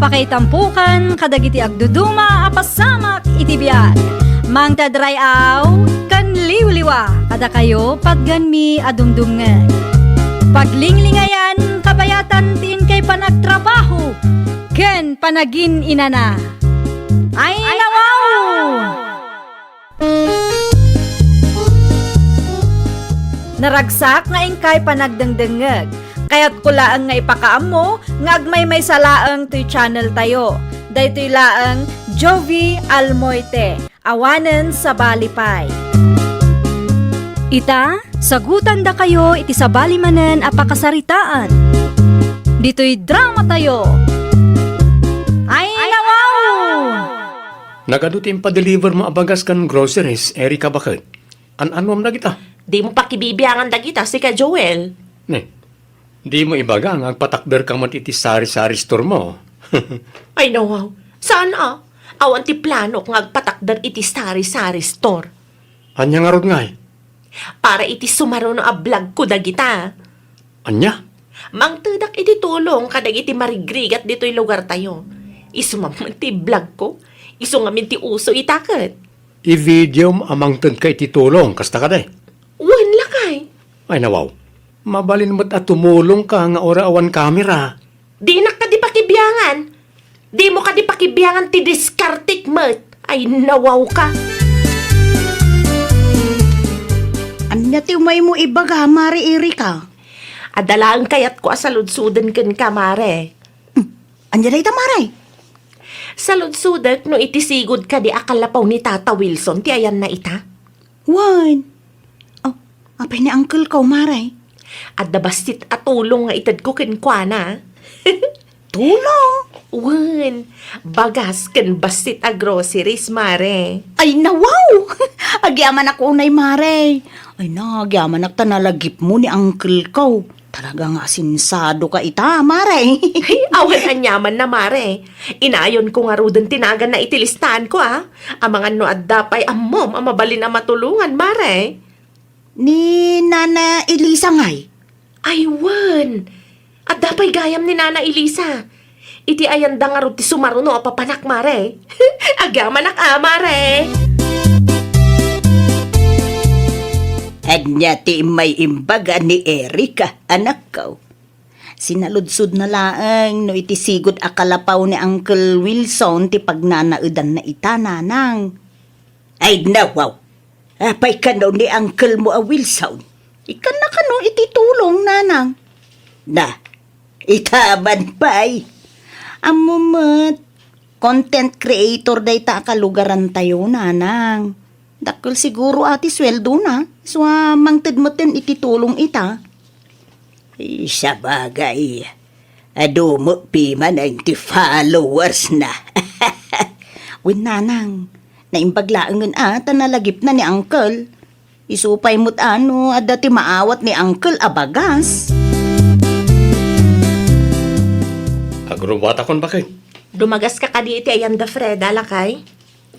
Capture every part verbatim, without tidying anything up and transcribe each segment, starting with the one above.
Pakaitampokan kadagiti agduduma a pasamak iti biag. Mangted ray-aw ken liwliwa kadakayo patganmi a dumdumngeg. Paglinglingayan kabayatan ti inkay panagtrabaho ken panagin-inana. Ay, nawaw! Naragsak nga inkay panagdengdengngeg. Kayatko laeng nga ipakaammo nga agmaymaysa laeng toy channel tayo. Daytoy laeng Jovie Almoite, awanen sabali pay. Ita, sagutandakayo iti sabali manen a pakasaritaan. Ditoy drama tayo. Ay, nawaw! Nagadu ti impadeliver mo a bagas ken groceries, Erica, baket? An-anuam dagita? Dimo pakibibiangan dagita, sika, Joel. Ne, dimo ibaga nga agpatakderka met iti sari-sari store mo? Ay, nawaw. Saan a? Awan ti planok nga agpatakder iti sari-sari store. Ania ngarud ngay? Para iti sumaruno a vlog ko dagita. Ania? Mangtedak iti tulong kadagiti marigrigat ditoy lugartayo. Isu man ti vlog ko. Isu ngamin ti uso ita ket. I-video mo a mangtedka iti tulong, kasta kadi? Wen, lakay. Ay, nawaw. Mabalin met a tumulongka nga uray awan kamera. Dinak kadi pakibiangan. Dimo kadi pakibiangan ti diskartek met. Ay, nawawka. Ania ti umaymo ibaga, Mare Erika? Adda laeng kayatko a saludsoden kenka, Mare. Hmm, ania dayta, Mare? Saludsodek no iti sigud kadi a kalapaw ni Tata Wilson ti ayanna ita? Wen. Oh, apay ni uncle ko, Mare? Adda bassit a tulong nga itedko kenkuana. Tulong? Wen, bagas ken bassit a groceries, Mare. Ay, nawaw! Agyamanak unay, Mare. Ay, nagyamanak ta nalagipmo ni uncle ko. Talaga nga asensadoka ita, Mare. Ay, awan aniamanna, Mare. Inayonko ngaruden ti naganna iti listaanko, a. Amangan no adda pay ammom a mabalin a matulongan, Mare. Ni Nana Elisa ngay? Ay, wen. Adda pay gayam ni Nana Elisa. Iti ayanda ngarud ti sumaruno a papanak, Mare. Agyamanak a, Mare. Ania ti immay imbaga ni Erika, anakko? Sinaludsodna laeng no iti sigud a kalapaw ni Uncle Wilson ti pagnanaedanna ita, nanang. Ay, nawaw! Apay kano ni uncle mo a Wilson? Ikkanna kano iti tulong, nanang? Na, ita man pay. Ammo met, content creator dayta a kalugarantayo, nanang. Dakkel siguro a ti sueldona, isu a mangted metten iti tulong ita. Ay, sabagay, adu met pimanen ti followers na. Wen, nanang, naimbag laengen a ta nalagipna ni uncle. Isu pay met a no adda ti maawat ni uncle a bagas. Agrubatakon, baket. Dumagaska kadi iti ayanda Freda, lakay?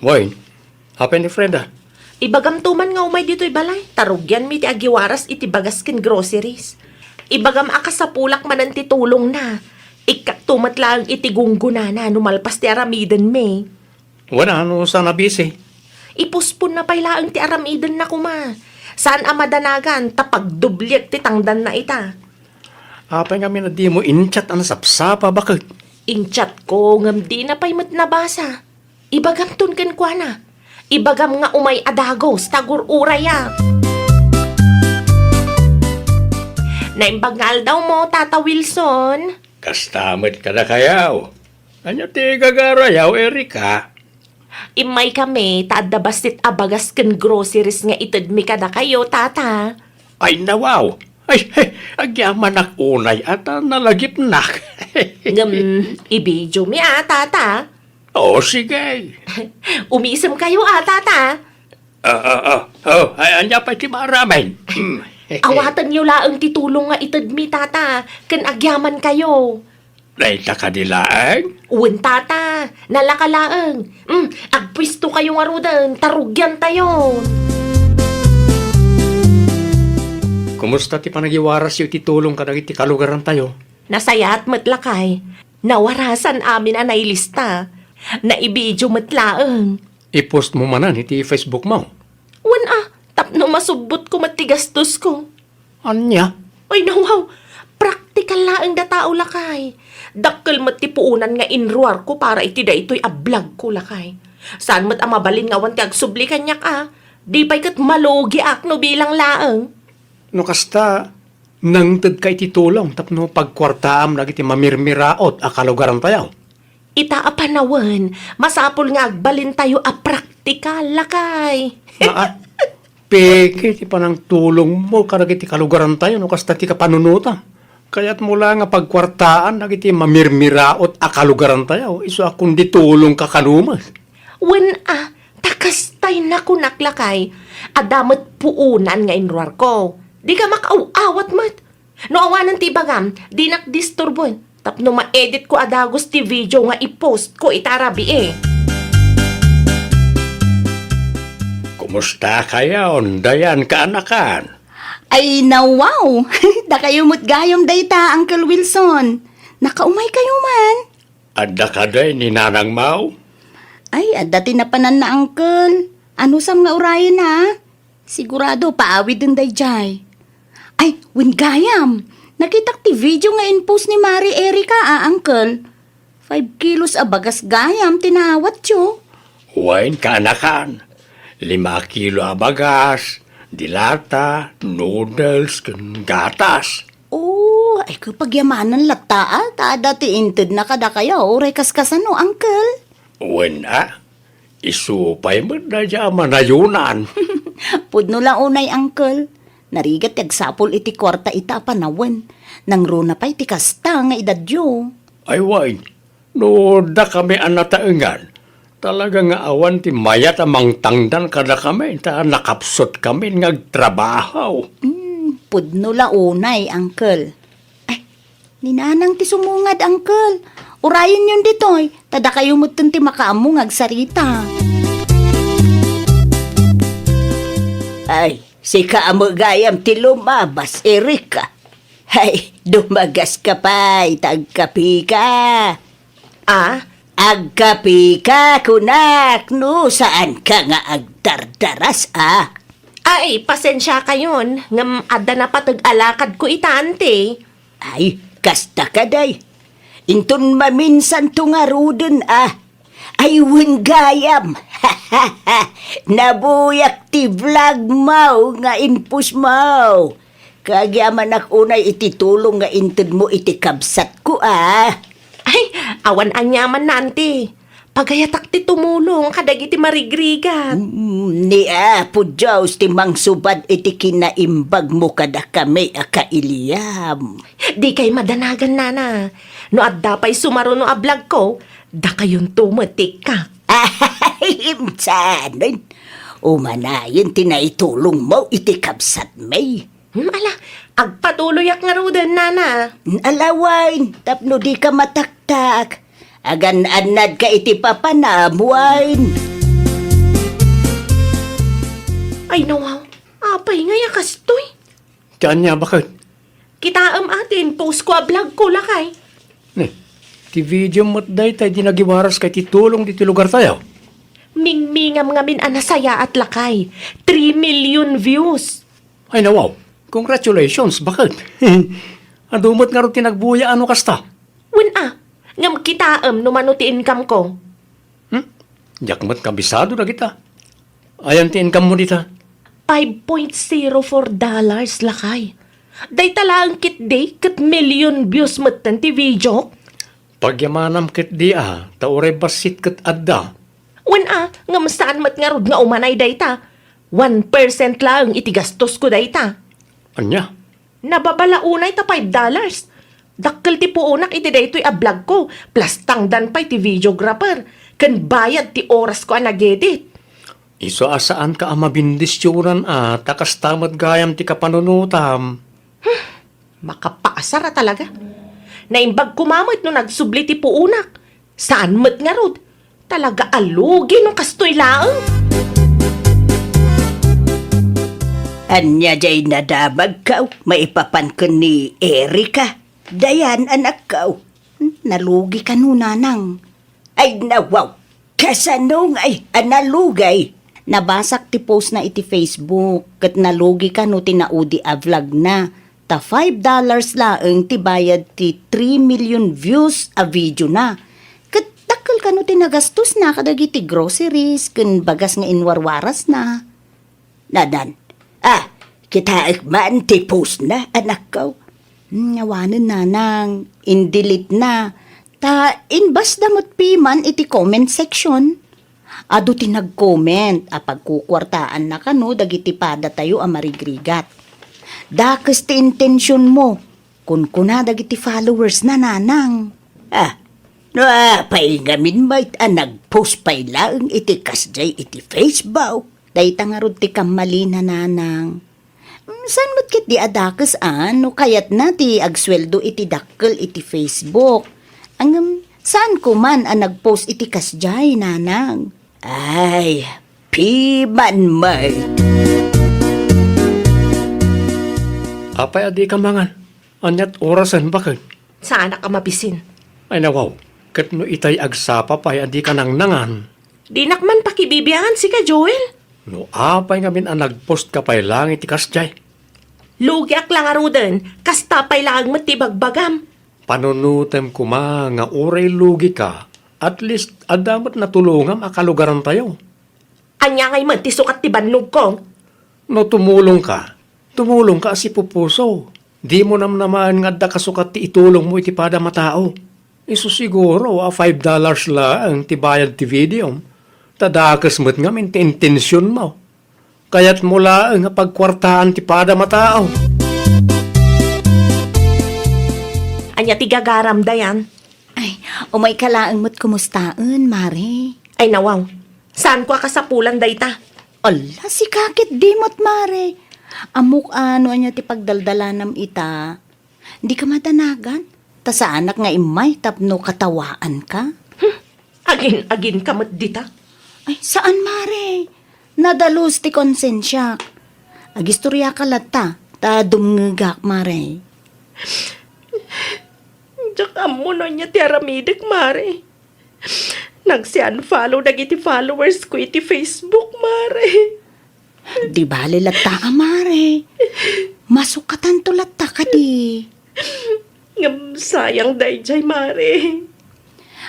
Wen, apay ni Freda? Ibagamto man nga umay ditoy balay, ta rugianmi ti agiwaras iti bagas ken groceries. Ibagam a kasapulak manen ti tulongna. Ikkakto met laeng iti gunggonana no malpas ti aramidenmi. Wen, no saan a busy? Iposponna pay laeng ti aramidenna koma. Saan a madanagan ta pagdobliek ti tangdanna ita. Apay ngamin a dimo in-chat a nasapsapa, baket? In-chatko ngem dina pay met nabasa. Ibagamton kenkuana. Ibagam nga umay a dagus ta agur-uraya. Naimbag nga aldawmo, Tata Wilson. Kasta met kadakayaw. Ania ti gagarayaw, Erika? Immaykami ta adda bassit a bagas ken groceries nga itedmi kadakayo, Tata. Ay, nawaw! Ay, ay, agyamanak unay a ta nalagipnak. Ngem, i-video mi a, Tata. O, sige. Umisemkayo a, Tata. Ah, ah, ah. Oh, ay, ania pay ti maaramen? Awatenyo laeng ti tulong nga itedmi, Tata, ken agyamankayo. Dayta kadi laeng? Wen, Tata. Nalaka laeng. Mm, agpuestokayo ngaruden, ta rugiantayo. Kumusta ti panagiwarasyo iti tulong kadagiti kalugarantayo? Nasayaat met, lakay. Nawarasan amin a nailista. Naibidio met laeng. I-post mo manen iti Facebook mo. Wen a, tapno masubbot ko met ti gastosko. Ania? Ay, nawaw! Praktikal laeng da tao, lakay. Dakkel met ti puonan nga inruarko para iti daytoy a vlogko, lakay. Saan met a mabalin nga awan ti agsubli kaniak a. Di pay ket malugiak no bilang laeng. No kasta, nangtedka iti tulong tapno pagkuartaam dagiti mamirmiraot a kalugarantayo. Ita a panawen, masapul nga agbalintayo a praktikal, lakay. Aa, peke ti panangtulongmo kadagiti kalugarantayo no kasta ti kapanunotam. Kayatmo la nga pagkuartaan dagiti mamirmiraot a kalugarantayo, isu a kundi tulongka kano met. Wen a, ta kastay nakunak, lakay, adda met puonan nga inruarko. Dika makaaw-awat met. No awanen ti ibagam, dinak disturboen. Tapno ma-editko a dagus ti video nga i-postko ita a rabii. Kumusta kayon, Dayan, kaanakan? Ay, nawaw! Dakayo met gayam dayta, Uncle Wilson. Nakaumay kayo man? Adda kadi ni Nanang Mau? Ay, adda ti napananna, Uncle. Anusam nga urayen, ha? Sigurado, paawiden dayjay. Ay, wen gayam! Nakitak ti video nga in-post ni Mari Erica, a, Uncle. Five kilos a bagas gayam ti naawatyo. Wen, kaanakan. Lima kilo a bagas, dilata, noodles, ken gatas. Oh, ay, pagyamanan latta, a, ta adda ti intedna kadakayo, uray kaskasano, Uncle? Wen, a. Isu pay met dayta a manayunan. Pudno la unay, Uncle. Narigat ti agsapul iti kuarta ita a panawen. Nangruna pay ti kasta nga edadyo. Ay, wen, no dakami a nataengan, talaga nga awan ti mayat a mangtangdan kadakami ta nakapsutkami nga agtrabaho. Hmm, pudno la unay, Uncle. Ay, ni Nanang ti sumungad, Uncle. Urayenyon ditoy, ta dakayo metten ti makaammo nga agsarita. Ay, sika a met gayam ti lumabas, Erika. Ay, dumagaska pay, ta agkapika. Ah? Agkapika, kunak, no saanka nga agdardaras, a? Ay, pasensiakayon, ngem adda napateg a lakadko ita, anti. Ay, kasta kadi. Inton maminsanto ngaruden, a. Ay, wen gayam. Nabuyak ti vlog mo nga in-post mo. Kagyamanak unay iti tulong nga intedmo iti kabsatko, a. Ay, awan aniaman, anti. Pagayatak ti tumulong kadagiti marigrigat. Mm, ni Apo Dios ti mangsubad iti kinaimbagmo kadakami a kailiam. Dikay madanagan, nana. No adda pay sumaruno a vlogko, dakayonto met ti ikka. Ay, insanen. Umanayen ti naitulongmo iti kabsatmi. Hmm, ala, agpatuloyak ngaruden, nana. Ala wen, tapno dika mataktak. Agan-annadka iti papanam, wen. Ay, nawaw. Apay ngay a kastoy? Ti ania, baket? Kitaem a ti in-postko a vlogko, lakay. Ne, ti video met dayta idi nagiwaraska iti tulong ditoy lugartayo. Mingmingam ngamin a nasayaat, lakay. Three million views. Ay, nawaw. Congratulations, baket? Adu met ngarud ti nagbuya a no kasta? Wen a, ngem kitaem no mano ti income ko. Hmm? Diak met kabisado dagita. Ayan ti income mo dita? Five point zero four dollars, lakay. Dayta laeng ketdi ket million views metten ti video. Pagyamanam ketdi a, ta uray bassit ket adda. Wen a, ngem saan met ngarud nga umanay dayta. One percent laeng iti gastosko dayta. Ania? Nababala unay ta five dollars. Dakkel ti puonak iti daytoy a vlogko, plus tangdan pay ti videographer, ken bayad ti orasko a nag-edit. Isu a saanka a mabindisionan a, ta kasta met gayam ti kapanunotam. Hmm, makapaasar a talaga. Naimbag koma met no nagsubli ti puonak. Saan met ngarud. Talaga a lugi no kastoy laeng. Ania jay nadamagko maipapan ken ni Erika? Dayan, anakko. Nalugi kano, nanang? Ay, nawaw! Kasano ngay a nalugi? Nabasak ti post na iti Facebook, ket nalugi kano ti naudi a vlog na. Ta five dollars laeng ti bayad ti three million views a video na. Ket dakkel kano ti nagastos na kadagiti groceries ken bagas nga inwarwaras na. Nanan. Ah, kitaek man ti post na, anakko. Hmm, awanen, nanang, in-delete na. Ta inbasda met piman iti comment section. Adu ti nag-comment a pagkukuartaanna kano dagiti padatayo a marigrigat. Dakes ti intensionmo, kunkuna dagiti followers na, nanang. Ah, no apay ngamin met a nag-post pay laeng iti kasdiay iti Facebook? Dayta ngarud ti kammalina, nanang. Mm, saan met ketdi a dakes a no kayatna ti agsueldo iti dakkel iti Facebook? Ngem, saan ko man a nag-post iti kasdiay, nanang? Ay, piman met. Apay a dika mangan? Aniat orasen baket? Saanak a mabisin. Ay, nawaw, ket no itay agsapa pay a dika nangnangan. Dinak man pakibibiangan sika, Joel. No apay ngamin a nag-post ka pay laeng iti kasdiay? Lugiak la ngaruden, kasta pay laeng met ti ibagbagam. Panunotem koma nga uray lugi ka, at least adda met natulongam a kalugarantayo. Ania ngay met ti sukat ti bannogko? No tumulong ka, tumulong ka a sipupuso. Dimo namnamaen nga adda kasukat ti itulongmo iti padam a tao. Isu siguro a five dollars laeng ti bayad ti videom, ta dakes met ngamin ti intensionmo. Kayatmo laeng a pagkuartaan ti padam a tao. Ania ti gagaram, Dayan? Ay, umayka laeng met kumustaen, Mare. Ay, nawaw. Saanko a kasapulan dayta? Ala, sika ketdi met, Mare. Ammok a no ania ti pagdaldalanam ita. Dika madanagan? Ta saanak nga immay tapno katawaanka. Hmm, agin-aginka met dita. Ay, saan, Mare. Nadalus ti konsensiak. Agistoriaka latta, ta dumngegak, Mare. Diak ammo no ania ti aramidek, Mare. Nagsi-unfollow dagiti followers ko iti Facebook, Mare. Di bale latta a, Mare. Masukatanto latta kadi. Ngem sayang daydiay, Mare.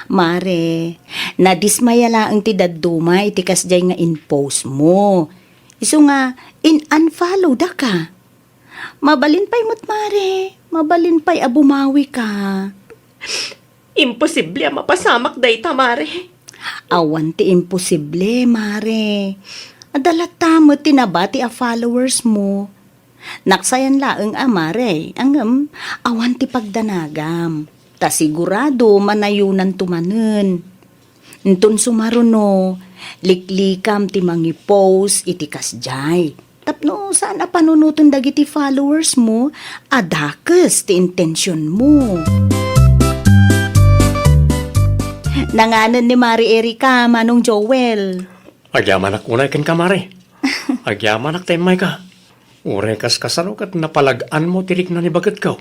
Mare, nadismaya laeng ti dadduma iti kasdiay nga in-post mo. Isu nga, in-unfollow daka. Mabalin pay met, Mare. Mabalin pay a bumawi ka. Imposible a mapasamak dayta, Mare. Awan ti imposible, Mare. Adda latta met ti nabati a followers mo. Naksayan laeng a, Mare, ngem awan ti pagdanagam. Ta sigurado manayonanto manen. Inton sumaruno, liklikam ti mangi-post iti kasdiay. Tapno saan a panunoten dagiti followers mo a dakes ti intension mo. Nanganen ni Mare Erica, Manong Joel. Agyamanak unay kenka, Mare. Agyamanak ta immayka. Uray kaskasano ket napalag-anmo ti rikna ni baketko.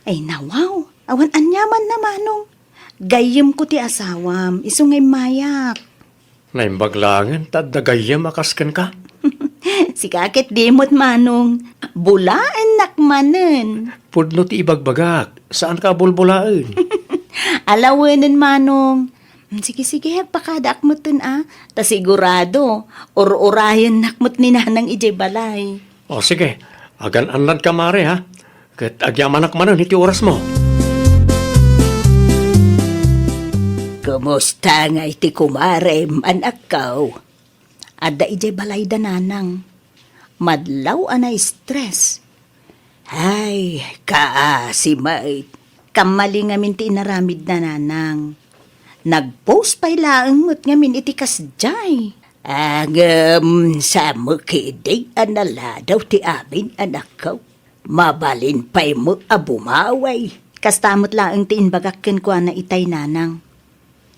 Ay, nawaw. Awan aniaman na, Manong. Gayyemko ti asawam, isu nga immayak. Naimbag laengen ta adda gayyem a kas kenka. Sika ket dimot, Manong. Bulaennak manen. Pudno ti ibagbagak, saanka a bulbulaen. Alawenen, Manong. Sige, sige, agpakadaak metten a. Ta sigurado, ur-urayennak met ni Nanang idiay balay. O, sige. Agan-annadka, Mare, ha? Ket agyamanak manen iti orasmo. Kumusta ngay ti kumarem, anakko? Adda idiay balayda, Nanang. Madlaw a na-stress. Ay, kaasi met. Kammali ngamin ti inaramidna, Nanang. Nag-post pay laeng met ngamin iti kasdiay. Ngem, saan met ketdi a naladaw ti amin, anakko. Mabalin pay met a bumawi. Kasta met laeng ti imbagak kenkuana itay, Nanang.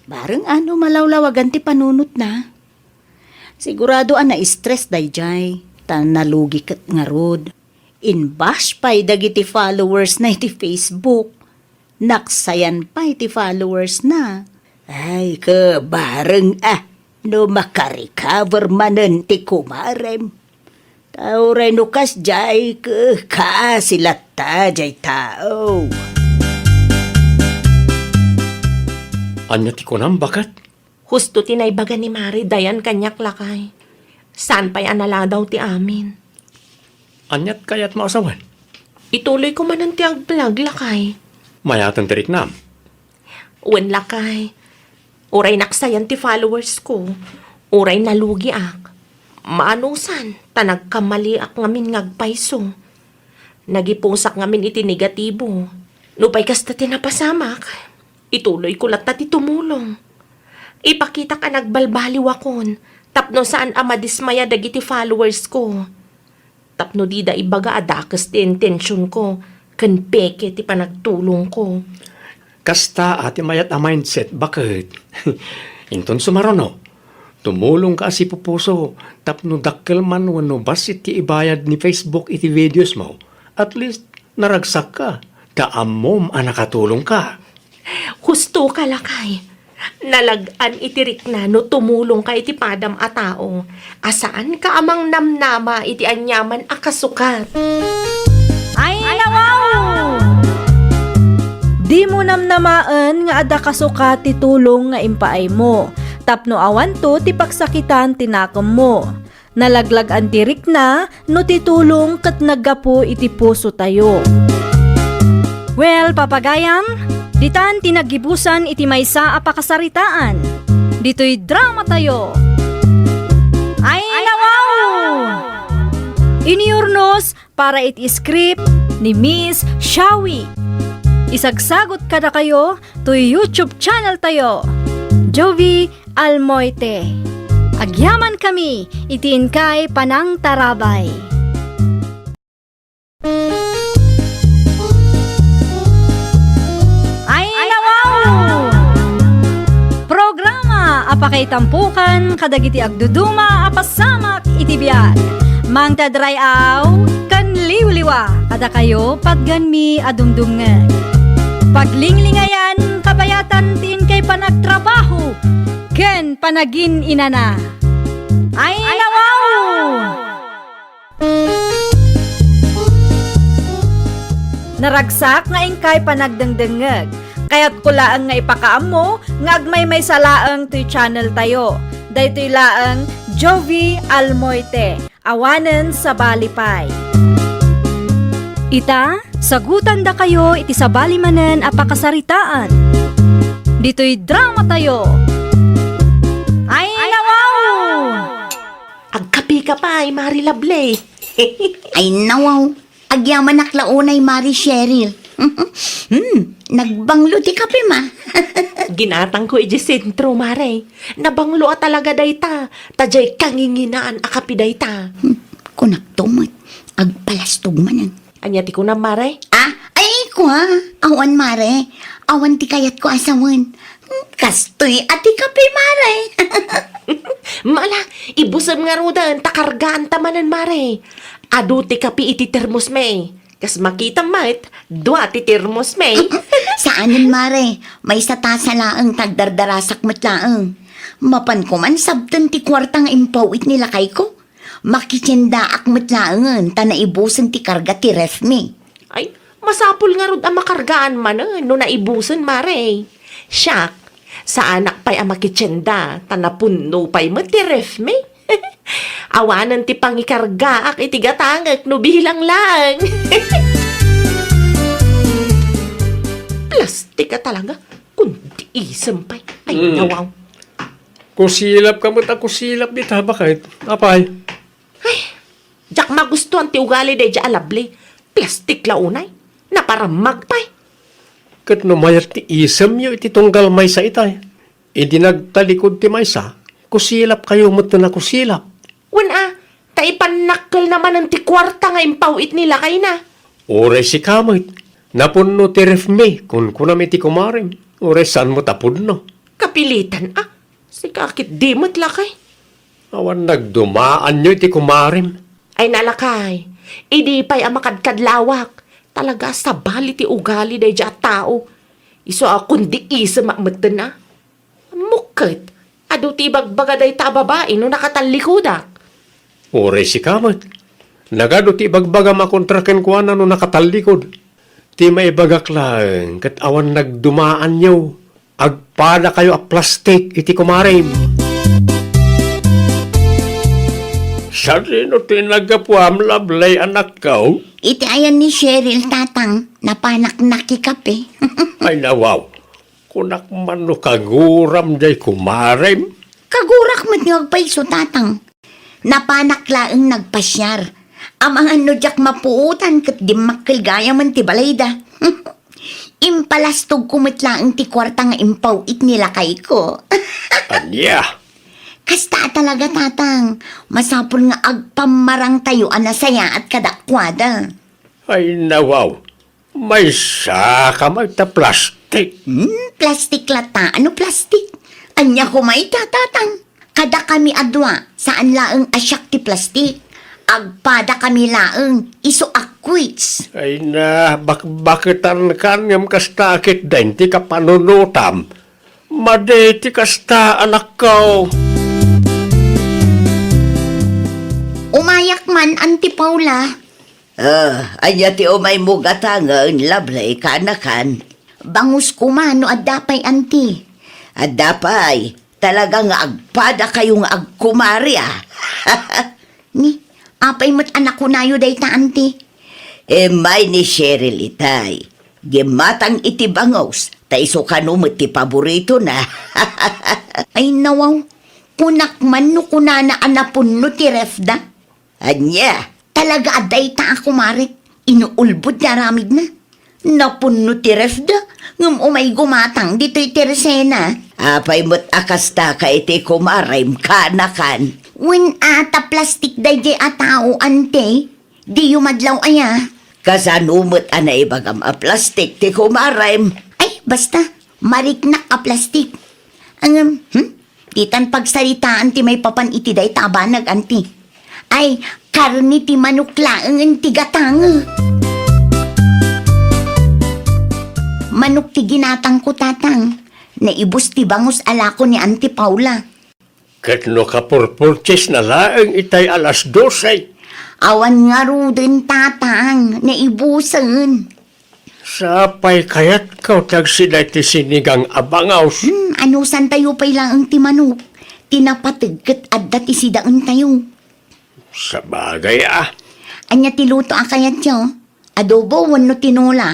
Bareng a no malawlawagan ti panunotna. Sigurado a na-stress daydiay, ta nalugi ket ngarud. In-bash pay dagiti followers na iti Facebook. Naksayan pay ti followers na. Ay, kabareng a, no makarecover manen ti kumarem. Ta uray no kasdiay, ke-, kaasi latta diay tao. Ania ti kunam, baket? Husto ti naibaga ni Mare Dayan kaniak, lakay. Saan pay a naladaw ti amin. Aniat kayatmo a sawen? Ituloy ko manen ti agblog, lakay. Mayaten ti riknam? Wen, lakay. Uray naksayan ti followers ko, uray nalugiak. Maanusan, ta nagkamaliak ngamin nga agpayso. Nagipusak ngamin iti negatibo. Nupay kasta ti napasamak, ituloy ko latta ti tumulong. Ipakitak a nagbalbaliwakon tapno saan a madismaya dagiti followers ko. Tapno dida ibaga a dakes ti intensionko ken peke ti panagtulongko. Kasta a ti mayat a mindset, baket. Inton sumaruno, tumulongka a sipupuso tapno dakkel man wenno bassit ti ibayad ni Facebook iti videos mo, at least naragsakka, ta ammom a nakatulongka. Hustoka, lakay. Nalag-an iti rikna no tumulongka iti padam a tao a saanka a mangnamnama iti aniaman a kasukat. Ay, nawaw! Dimo namnamaen nga adda kasukat ti tulong nga impaaymo tapno awanto ti pagsakitan ti nakemmo. Nalaglag-an ti rikna no ti tulong ket naggapu iti pusotayo. Well, papagayam, ditan ti naggibusan iti maysa a pakasaritaan. Ditoy dramatayo. Ay, nawaw! Inurnos para iti script ni Miss Shawi. Isagsagot kadakayo toy YouTube channel tayo, Jovie Almoite. Agyamankami iti inkay panangtarabay. Ay, nawaw! Programa a pakaitampokan kadagiti agduduma a pasamak iti biag. Mangted ray-aw ken liwliwa kadakayo patgenmi a dumdumngeg. Paglinglingayan kabayatan ti inkay panagtrabaho ken panagin-inana. Ay, nawaw! Naragsak nga inkay panagdengdengngeg. Kayatko laeng nga ipakaammo nga agmaymaysa laeng toy channel tayo. Daytoy laeng Jovie Almoite, awanen sabali pay. Ita, sagutandakayo iti sabali manen a pakasaritaan. Ditoy dramatayo. Ay, nawaw! Agkapika pay, Mari Lovely. Ay, nawaw. Agyamanak la unay, Mari Cheryl. Hmm, nagbanglo ti kapem a. Ginatangko idiay sentro, Mare. Nabanglo a talaga dayta. Ta diay kanginginaan a kape dayta. Hmm, kunakto met. Agpalastog manen. Ania ti kunam, Mare? Ah, ay, kua. Awan, Mare. Awan ti kayatko a sawen. Hmm, kastoy a ti kape, Mare. Mala, ibusem ngaruden ta kargaanta manen, Mare. Adu ti kape iti termosmi. Kas makitam met, dua ti termosmi. Saanen, Mare. Maysa tasa laeng ta agdardarasak met laeng. Mapanko man sabten ti kuarta nga impaw-it ni lakayko. Makitiendaak met laengen ta naibusen ti karga ti refmi. Ay, masapul ngarud a makargaan manen no naibusen, Mare. Siak, saanak pay a makitienda ta napunno pay met ti refmi. Awanen ti pangikargaak iti gatangek no bilang laeng. Plastik a talaga. Kundi isem pay. Ay, mm, nawaw. Kusilapka met a kusilap dita, baket. Apay? Ay, diak magustuhan ti ugali daydiay a Lovely. Plastik la unay. Naparammag pay. Ket no mayat ti isemyo iti tunggal maysa itay, idi nagtalikod ti maysa, kusilapkayo met ti nakusilap. Wen a, ta ipannakkelna manen ti kuarta nga impaw-it ni lakayna. Uray sika met, napunno ti refmi, kunkunam iti kumarem, uray saanmo ta punno. Kapilitan a, sika ketdi met lakay. Awan nagdumaanyo iti kumarem. Ay nalakay, idi pay a makadkadlawak, talaga a sabali ti ugali daydiay a tao. Isu a kundi isem a metten a. Mukket, adu ti ibagbaga dayta a babai no nakatallikudak. Uray sika met. Nagadu ti ibagbagam a kontra kenkuana no nakatallikod. Ti maibagak laeng ket awan nagdumaanyo. Agpadakayo a plastik iti kumarem. Sadino ti naggapuam, Lovely, anakko? Iti ayan ni Cheryl, Tatang, napanak nakikape. Ay, nawaw. Kunak man no kaguram jay kumarem? Kagurak met nga agpayso, Tatang. Napanak laeng nagpasiar. Amangan no diak mapuotan ket dimmakkel gayamen ti balayda. Impalastogko met laeng ti kuarta nga impaw-it ni lakayko. Ania? Kasta a talaga, Tatang. Masapul nga agpammarangtayo a nasayaat kadakuada. Ay, nawaw. Maysa ka met ta plastik. Hmm, plastik latta. Ano plastik? Ania koma ita, Tatang? Kadakami a dua, saan laeng a siak ti plastik. Agpadakami laeng, isu a quits. Ay na, bakbaketan kan ngem kasta a ketdin ti kapanunotam. Madi ti kasta, anakko. Umayak man, Auntie Paula. Ah, ania ti umaymo gatangen, Lovely, kaanakan? Bangus koma no adda pay, Auntie. Adda pay. Talaga nga agpadakayo nga agkumari, ah. Ni, apay met a nakunayo dayta, Auntie? Immay ni Cheryl itay. Gimmatang iti bangus, ta isu kano met ti paboritona. Ay, nawaw. Kunak man no kunana a napunno ti refda. Ania? Talaga a dayta a kumarek, inuulbod ti aramidna. Napunno ti refda, ngem umay gumatang ditoy ti resena. Apay met a kasta ka iti kumarem, kaanakan? Wen a ta plastik daydiay a tao, Auntie. Diyo madlaw aya? Kasano met a naibagam a plastik ti kumarem? Ay, basta, mariknak a plastik. Ngem, hmm? Ditan pagsaritaan ti maipapan iti dayta a banag, Auntie. Ay, karne ti manok laengen ti gatang. Manok ti ginatangko, Tatang. Naibus ti bangus a lako ni Auntie Paula. Ket no kapurpurchesna laeng itay alas dose? Awan ngaruden, Tatang. Naibusen. Sapay kayatko ti agsida iti sinigang a bangus. Hmm, anusantayo pay laeng ti manok. Ti napateg ket adda ti sidaentayo. Sabagay, ah. Ania ti luto a kayatyo? Adobo wenno tinola?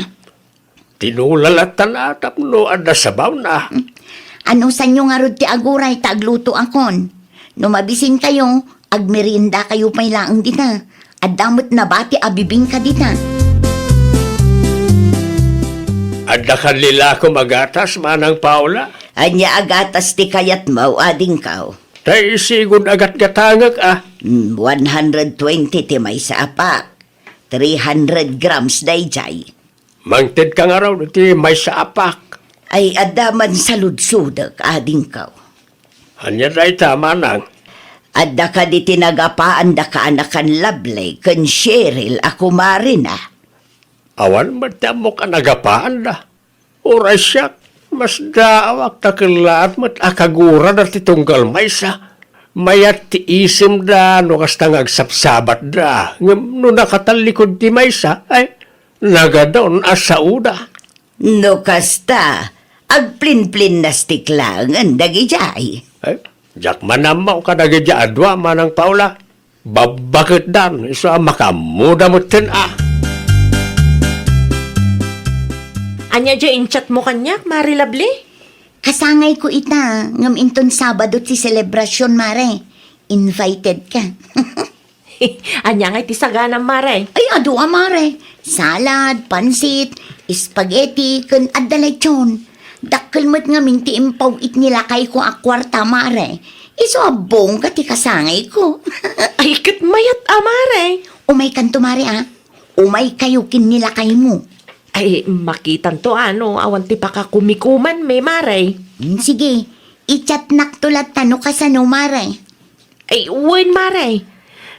Tinola latta a tapno adda sabawna. Hmm. Anusanyo ngarud ti aguray ta aglutoakon? No mabisinkayo, agmeriendakayo pay laeng dita. Adda met nabati a bibingka dita. Adda kan lilakom a gatas, Manang Paula? Ania a gatas ti kayatmo, adingko? Tay isigon a gatgatangek, ah. Mm, one hundred twenty ti maysa a pack. Three hundred grams daydiay. Mangtedka ngarud iti maysa a pack. Ay, adda man saludsodek, adingko. Ania dayta, Manang? Adda kadi ti nagapaanda kaanakan, Lovely ken Cheryl a kumarina? Awan met ti ammok a nagapaanda. Uray siak, masdaawak ta kellaat met a kagurada ti tunggal maysa. Mayat ti isimda no kasta nga agsapsabatda, ngem no nakatallikod ti maysa, ay, nagadun a saoda. No kasta, agplinplinnas ti klangen dagidiay. Ay, diak man ammo kadagidi a dua, Manang Paula. Babbaketdan, isu a makaammoda metten a. Ania diay in-chatmo kaniak, Mare Lovely? Kasangayko ita, ngem inton Sabado ti selebrasion, Mare. Invited ka. Ania ngay ti saganam, Mare? Ay, adu a, Mare. Salad, pansit, spaghetti, ken adda lechon. Dakkel met ngamin ti impaw-it ni lakayko a kuarta, Mare. Isu a bongga ti kasangayko. Ay, ket mayat a, Mare. Umaykanto, Mare, a. Umaykayo ken ni lakaymo. Ay, makitanto, a, no awan ti pakakumikumanmi, Mare. Hmm, sige. I-chatnakto latta no kasano, Mare. Ay, wen, Mare.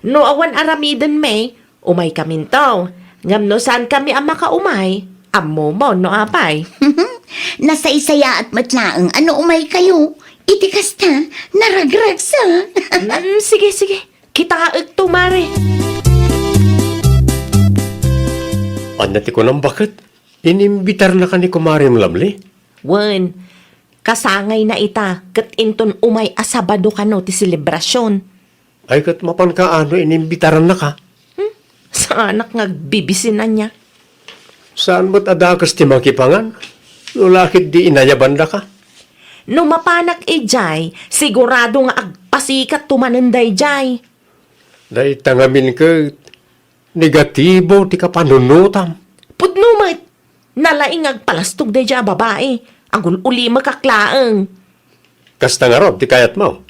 No awan aramidenmi, umaykaminto. Ngem no saankami a makaumay, ammomon no apay. Nasaysayaat met laeng a no umaykayo. Iti kasta, naragragsa. Mm, sige, sige. Kitaekto, Mare. Ania ti kunam, baket? Inimbitarnaka ni Kumarem Lovely? Wen, kasangayna ita, ket inton umay a Sabado kano ti selebrasion. Ay, ket mapanka a no inimbitarannaka? Hmm? Saanak nga agbibisinan niya. Saan met a dakes ti makipangan? No la ket di inayabandaka. No mapanak idiay, sigurado nga agpasikatto manen daydiay. Dayta ngamin ket negatibo ti kapanunotam. Pudno met, nalaing nga agpalastog daydiay a babai. Agul-ulimekak laeng. Kasta ngarud ti kayatmo?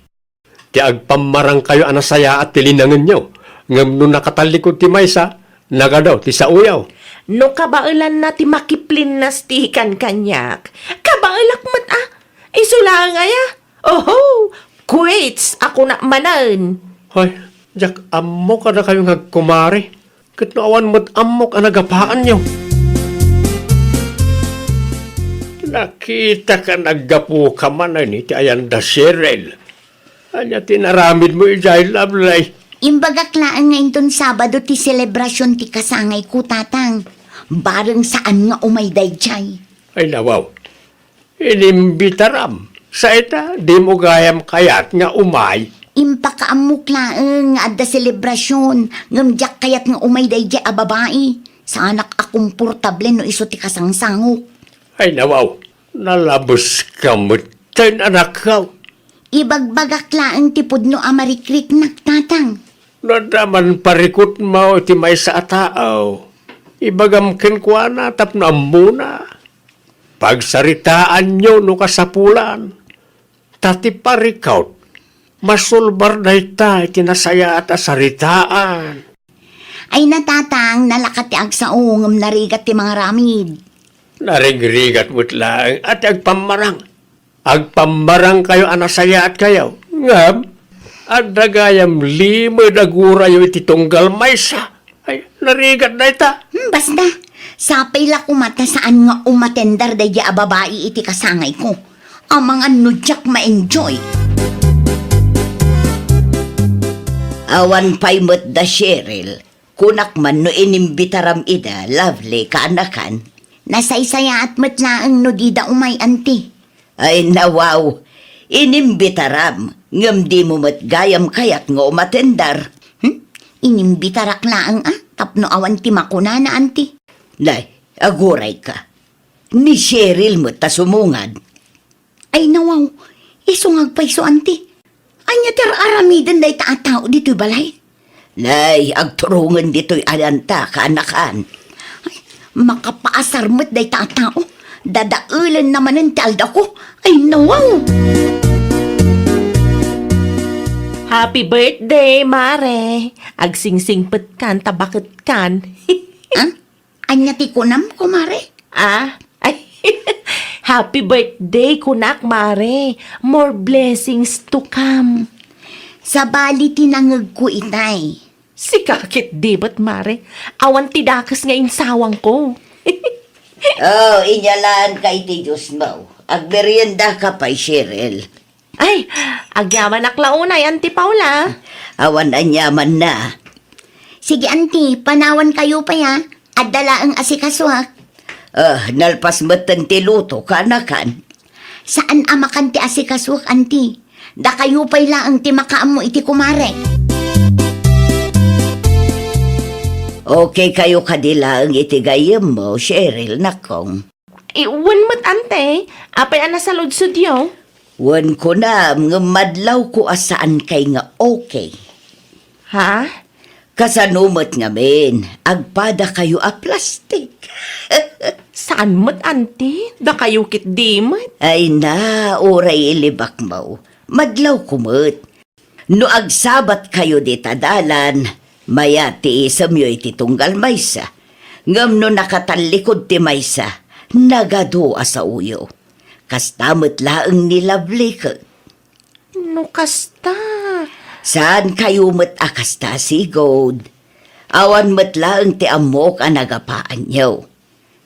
Ti agpammarangkayo a nasayaat ti linangenyo, ngem no nakatallikud ti maysa, nagadu ti saoyo. No kabaelanna ti makiplinnastikan kaniak, kabaelak met a. Isu laeng aya? Oho! Quits a kunak manen. Hoy, diak ammo kadakayo nga agkumare. Ket no awan met ammok a nagapaanyo. Nakitak a naggapuka manen iti ayan da Cheryl. Ania ti inaramidmo idiay, Lovely? Imbagak laeng nga inton Sabado ti selebrasion ti kasangayko, Tatang. Bareng saan nga umay daydiay. Ay, nawaw. Inimbitaram. Sa ita, dimo gayam kayat nga umay. Impakaammok laeng nga adda selebrasion, ngem diak kayat nga umay daydiay a babai. Saanak a komportable no isu ti kasangsangok. Ay, nawaw. Nalabeska met, anakko. Ibagbagak laeng ti pudno a marikriknak, Tatang. No adda man parikutmo iti maysa a tao, ibagam kenkuana tapno ammona. Pagsaritaanyo no kasapulan. Ta ti parikut, masulbar dayta iti nasayaat a saritaan. Ay, Tatang, nalaka ti agsao ngem narigat ti mangaramid. Narigrigat met laeng a ti agpammarang. Agpammarangkayo a nasayaatkayo. Ngem, adda gayam limed a gurayo iti tunggal maysa. Ay, narigat dayta. Hmm, basta. Sapay la koma ta saan nga umatender daydiay a babai iti kasangayko. Amangan no diak ma-enjoy. Awan pay met da Cheryl. Kunak man no inimbitaram ida, Lovely, kaanakan. Nasaysayaat met laeng no dida umay, Auntie. Ay, nawaw. Inimbitaram, ngem dimo met gayam kayat nga umatender. Hmm? Inimbitarak laeng a, tapno awan ti makunana, Auntie. Nay, agurayka. Ni Cheryl met ta sumungad. Ay, nawaw. Isu nga agpayso, Auntie. Ania ti ar-aramiden dayta a tao ditoy balay? Nay, agturongen ditoy ayanta, kaanakan. Ay, makapaasar met dayta a tao. Dadaelenna manen ti aldawko. Ay, nawaw! Happy birthday, Mare! Agsingsingpetkan ta baketkan. Ah? Ania ti kunam, kumare? Ah? Ay, happy birthday, kunak, Mare. More blessings to come. Sabali ti nangegko itay. Sika ketdi met, Mare. Awan ti dakes nga insawangko. Oh, inyalaanka iti Diosmo. Agmeriendaka pay, Cheryl. Ay, agyamanak la unay, Auntie Paula. Awan aniamanna. Sige, Auntie, panawankayo pay, a. Adda laeng asikasuak. Ah, nalpas metten ti luto, kaanakan. Saan a makan ti asikasuak, Auntie. Dakayo pay laeng ti makaammo iti kumare. Okay kayo kadi laeng iti gayyemmo, Cheryl, nakong. I, wen met, Auntie, apay a nasaludsodyo? Wen kunam, ngem madlawko a saankay nga okay. Ha? Kasano met ngamin, agpadakayo a plastik? Saan met, Auntie? Dakayo ketdi met. Ay na, uray ilibakmo. Madlawko met. No agsabatkayo dita dalan, mayat ti isemyo iti tunggal maysa. Ngem no nakatallikud ti maysa, nagadu a saoyo. Kasta met laeng ni Lovely ket. No kasta. Saankayo met a kasta, sigud. Awan met laeng ti ammok a nagapaanyo.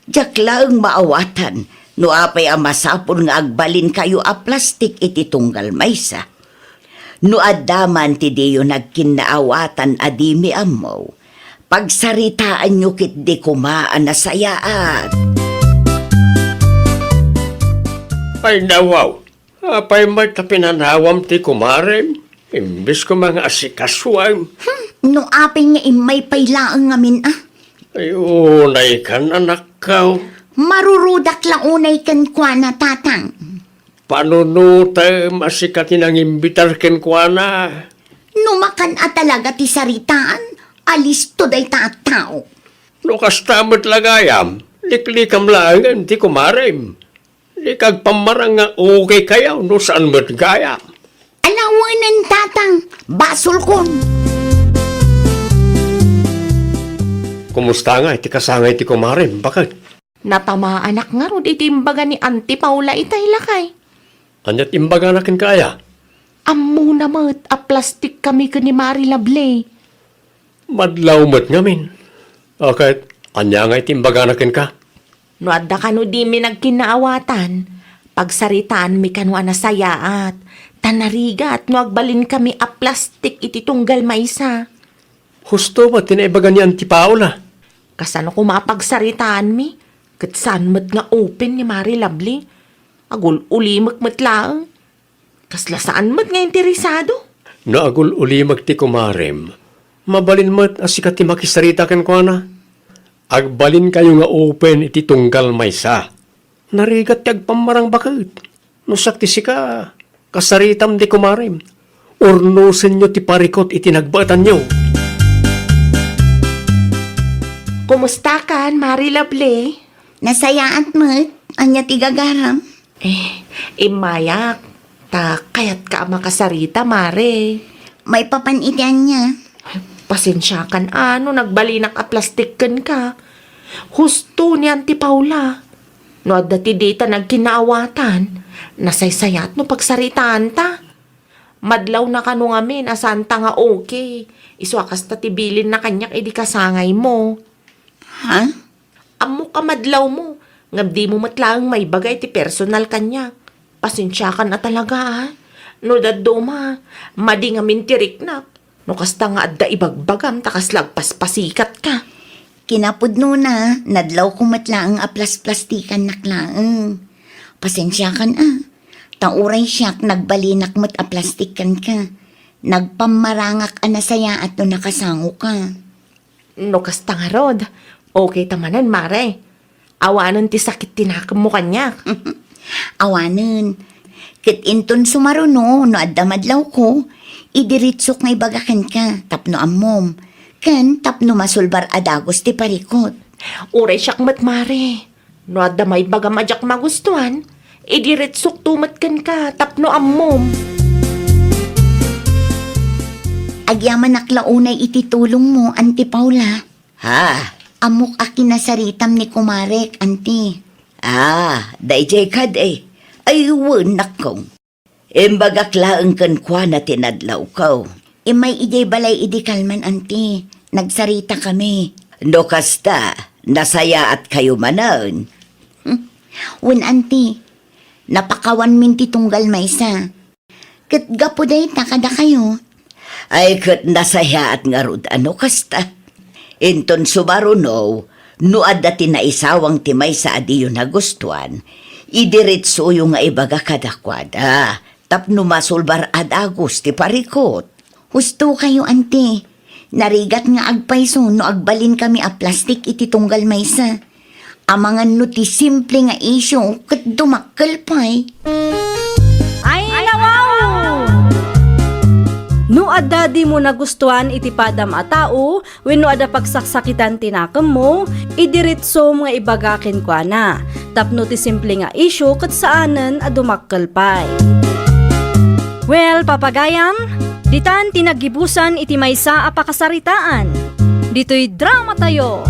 Diak laeng maawatan No apay a masapul nga agbalinkayo a plastik iti tunggal maysa? No adda man ti diyo nagkinnaawatan a dimi ammo, pagsaritaanyo ketdi koma a nasayaat. Ay, nawaw! Apay met ta pinanawam ti kumarem? Imbes koma nga asikasuem. Hmm, no apay nga immay pay laeng ngamin, ah. Ay, unaykan, anakko. Marurudak la unay kenkuana, Tatang. Panunotem a sika ti nangimbitar kenkuana. No makan a talaga ti saritaan, alisto dayta a tao. No kasta met la gayam, liklikam laengen ti kumarem. Di kagpammarang nga okay kayo no saan met gayam. Ala wen, Tatang, basolkon. Kumusta nga iti kasangay ti kumarem, baket? Natamaanak ngarud iti imbaga ni Auntie Paula itay, lakay. Ania ti imbagana kenka aya? Ammona met a plastik kami ken ni Mari Lovely. Madlaw met ngamin. A ket, ania nga iti imbagana kenka? No adda kano dimi nagkinnaawatan, pagsaritaanmi kano a nasayaat, ta narigat no agbalinkami a plastik iti tunggal maysa. Husto met ti naibaga ni Auntie Paula. Kasano koma a pagsaritaanmi? Ket saan met nga open ni Mari Lovely. Agul-ulimek met laeng. Kasla saan met nga interesado. No agul-ulimek ti kumarem, mabalin met a sika ti makisarita kenkuana. Agbalinkayo nga open iti tunggal maysa. Narigat ti agpammarang baket. No siak ti sika, kasaritam ti kumarem. Urnosenyo ti parikut iti nagbaetanyo. Kumustakan, Mari Lovely? Nasayaat met. Ania ti gagaram? Eh, immayak. Ta kayatka a makasarita, Mare. Maipapan iti ania? Pasensiakan a no nagbalinak a plastik kenka. Husto ni Auntie Paula. No adda ti dita nagkinnaawatan, nasaysayat no pagsaritaanta. Madlawna kano ngamin a saanta nga okay. Isu a kasta ti bilinna kaniak idi kasangaymo. Ha? Ammok a madlawmo, ngem dimo met laeng maibaga iti personal kaniak. Pasensiakan a talaga, a. No dadduma, madi ngamin ti riknak. No kasta nga adda ibagbagam ta kasla agpaspasikka. Kinapudnona, nadlawko met laeng a plasplastikannak laeng. Pasensiakan, a. Ta uray siak nagbalinak met a plastik kenka. Nagpammarangak a nasayaat no nakasangoka. No kasta ngarud, okay ta manen, Mare. Awanen ti sakit ti nakemmo kaniak. Awanen. Ket inton sumaruno no adda madlawko, idiretsok nga ibaga kenka tapno ammom, ken tapno masulbar a dagus ti parikut. Uray siak met, Mare. No adda maibagam a diak magustuan, idiretsokto met kenka tapno ammom. Agyamanak la unay iti tulongmo, Auntie Paula. Ha? Ammok a kinasaritam ni kumarek, Auntie. Ah, daydiay kadi. Ay, wen, nakkong. Imbagak laeng kenkuana ti nadlawko. Immay idiay balay idi kalman, Auntie. Nagsaritakami. No kasta, nasayaatkayo manen? Hmm. Wen, Auntie. Napakawanmin ti tunggal maysa. Ket gapu dayta kadakayo. Ay, ket nasayaat ngarud a no kasta. Inton sumaruno, no adda ti naisawang ti maysa a diyo nagustuan, idiretsoyo nga ibaga kadakuada, tapno masulbar a dagus ti parikut. Husto kayo, Auntie. Narigat nga agpayso no agbalinkami a plastik iti tunggal maysa. Amangan no ti simple nga isyu ket dumakkel pay. Ay, nawaw! No adda dimo nagustuan iti padam a tao, wenno adda pagsaksakitan ti nakemmo, idiretsom nga ibaga kenkuana, tapno ti simple nga isyu ket saanen a dumakkel pay. Well, papagayam, ditan ti naggibusan iti maysa a pakasaritaan. Ditoy dramatayo.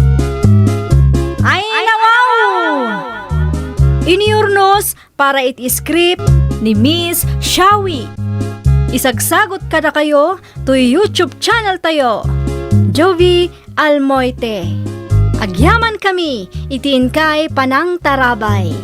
Ay, nawaw! Iniurnos para iti script ni Miss Shawi. Isagsagut kadakayo toy YouTube channel tayo, Jovi Almoite. Agyamankami iti inkay panangtarabay.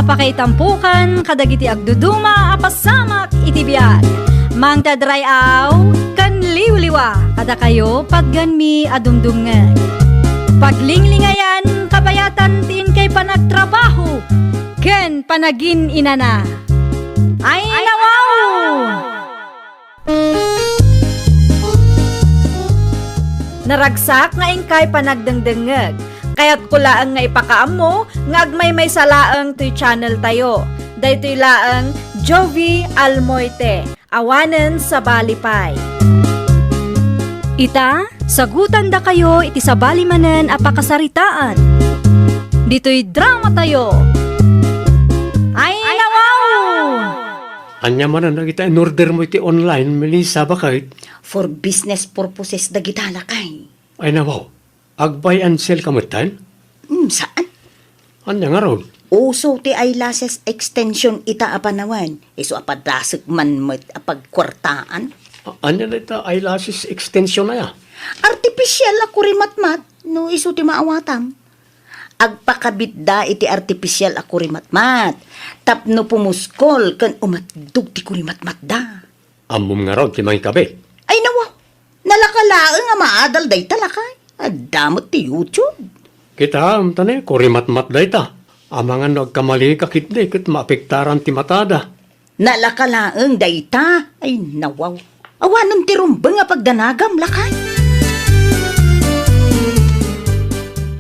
Pakaitampokan kadagiti agduduma a pasamak iti biag. Mangted ray-aw ken liwliwa kadakayo patganmi a dumdumngeg. Paglinglingayan, kabayatan ti inkay panagtrabaho ken panagin-inana. Ay, nawaw! Naragsak nga inkay panagdengdengngeg. Kayatko laeng nga ipakaammo nga agmaymaysa laeng toy channel tayo. Daytoy laeng Jovie Almoite, awanen sabali pay. Ita, sagutandakayo iti sabali manen a pakasaritaan. Ditoy drama tayo. Ay, nawaw! Ania manen dagita in-order mo iti online, Melissa, baket? For business purposes dagita, lakay. Ay, nawaw. Ag-buy and sell ka metten? Hmm, saan? Ania ngarud? Uso ti eyelashes extension ita a panawen. Isu a padasek man met a pagkuartaan. A-, ania dayta eyelashes extension aya? Artificial a kurimatmat, no isu ti maawatam. Agpakabitda iti artificial a kurimatmat tapno pumuskol ken umatiddog ti kurimatmatda. Ammom ngarud ti mangikabit? Ay, nawa. Nalaka laeng a maadal dayta, lakay. Adda met ti YouTube. Kitaem ta ne, kurimatmat dayta. Amangan no agkamalika ketdi ket maapektaran ti matada. Nalaka laeng dayta. Ay, nawaw. Awanen ti rumbeng a pagdanagam, lakay.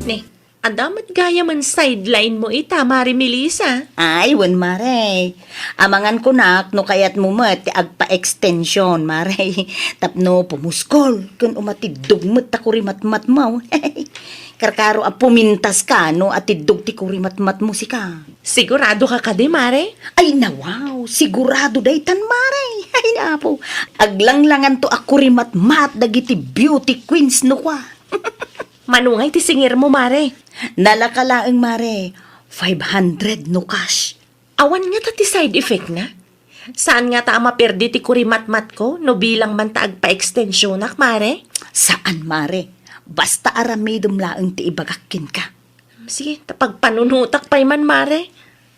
Ne, adda met gayamen sideline mo ita, Mare Melissa. Ay, wen, Mare. Amangan kunak no kayatmo met ti agpa-extension, Mare. Tapno pumuskol, ken umatiddog met ta kurimatmatmo. Karkaro a pumintas ka no atiddog ti kurimatmatmo sika. Sigurado ka kadi, Mare? Ay, nawaw, sigurado daytan, Mare. Ay, apo, aglanglanganto a kurimatmat dagiti beauty queens no kua. Mano ngay ti singirmo, Mare? Nalaka laeng, Mare. Five hundred no cash. Awan ngata ti side effect na? Saan ngata a maperdi ti kurimatmatko no bilang man ta agpa-extensionak, Mare? Saan, Mare. Basta aramidem laeng ti ibagak kenka. Sige, ta pagpanunotak pay man, Mare.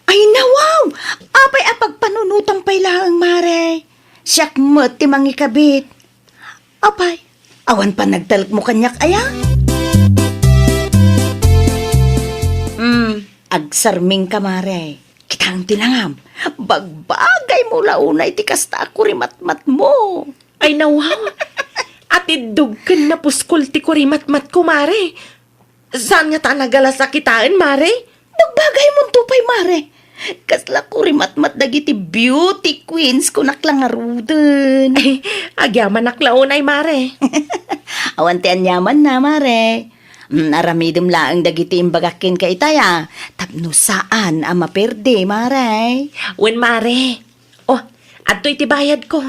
Ay, nawaw! Apay a pagpanunotam pay laeng, Mare? Siak met ti mangikabit. Apay, awan panagtalekmo kaniak aya? Hmm, agsarmingka, Mare. Kitaem ti langam. Bagbagaymo la unay ti kasta a kurimatmatmo. Ay, nawaw! Atiddog ken napuskol ti kurimatmatko, Mare. Saan ngata a nagalas a kitaen, Mare? Bagbagaymonto pay, Mare. Kasla kurimatmat dagiti beauty queens, kunak la ngaruden. Ay, agyamanak la unay, Mare. Awan ti aniamanna, Mare. Mm, aramidem laeng dagiti imbagak kenka itay a, tapno saan a maperdi, Mare. Wen, Mare. Oh, adtoy ti bayadko.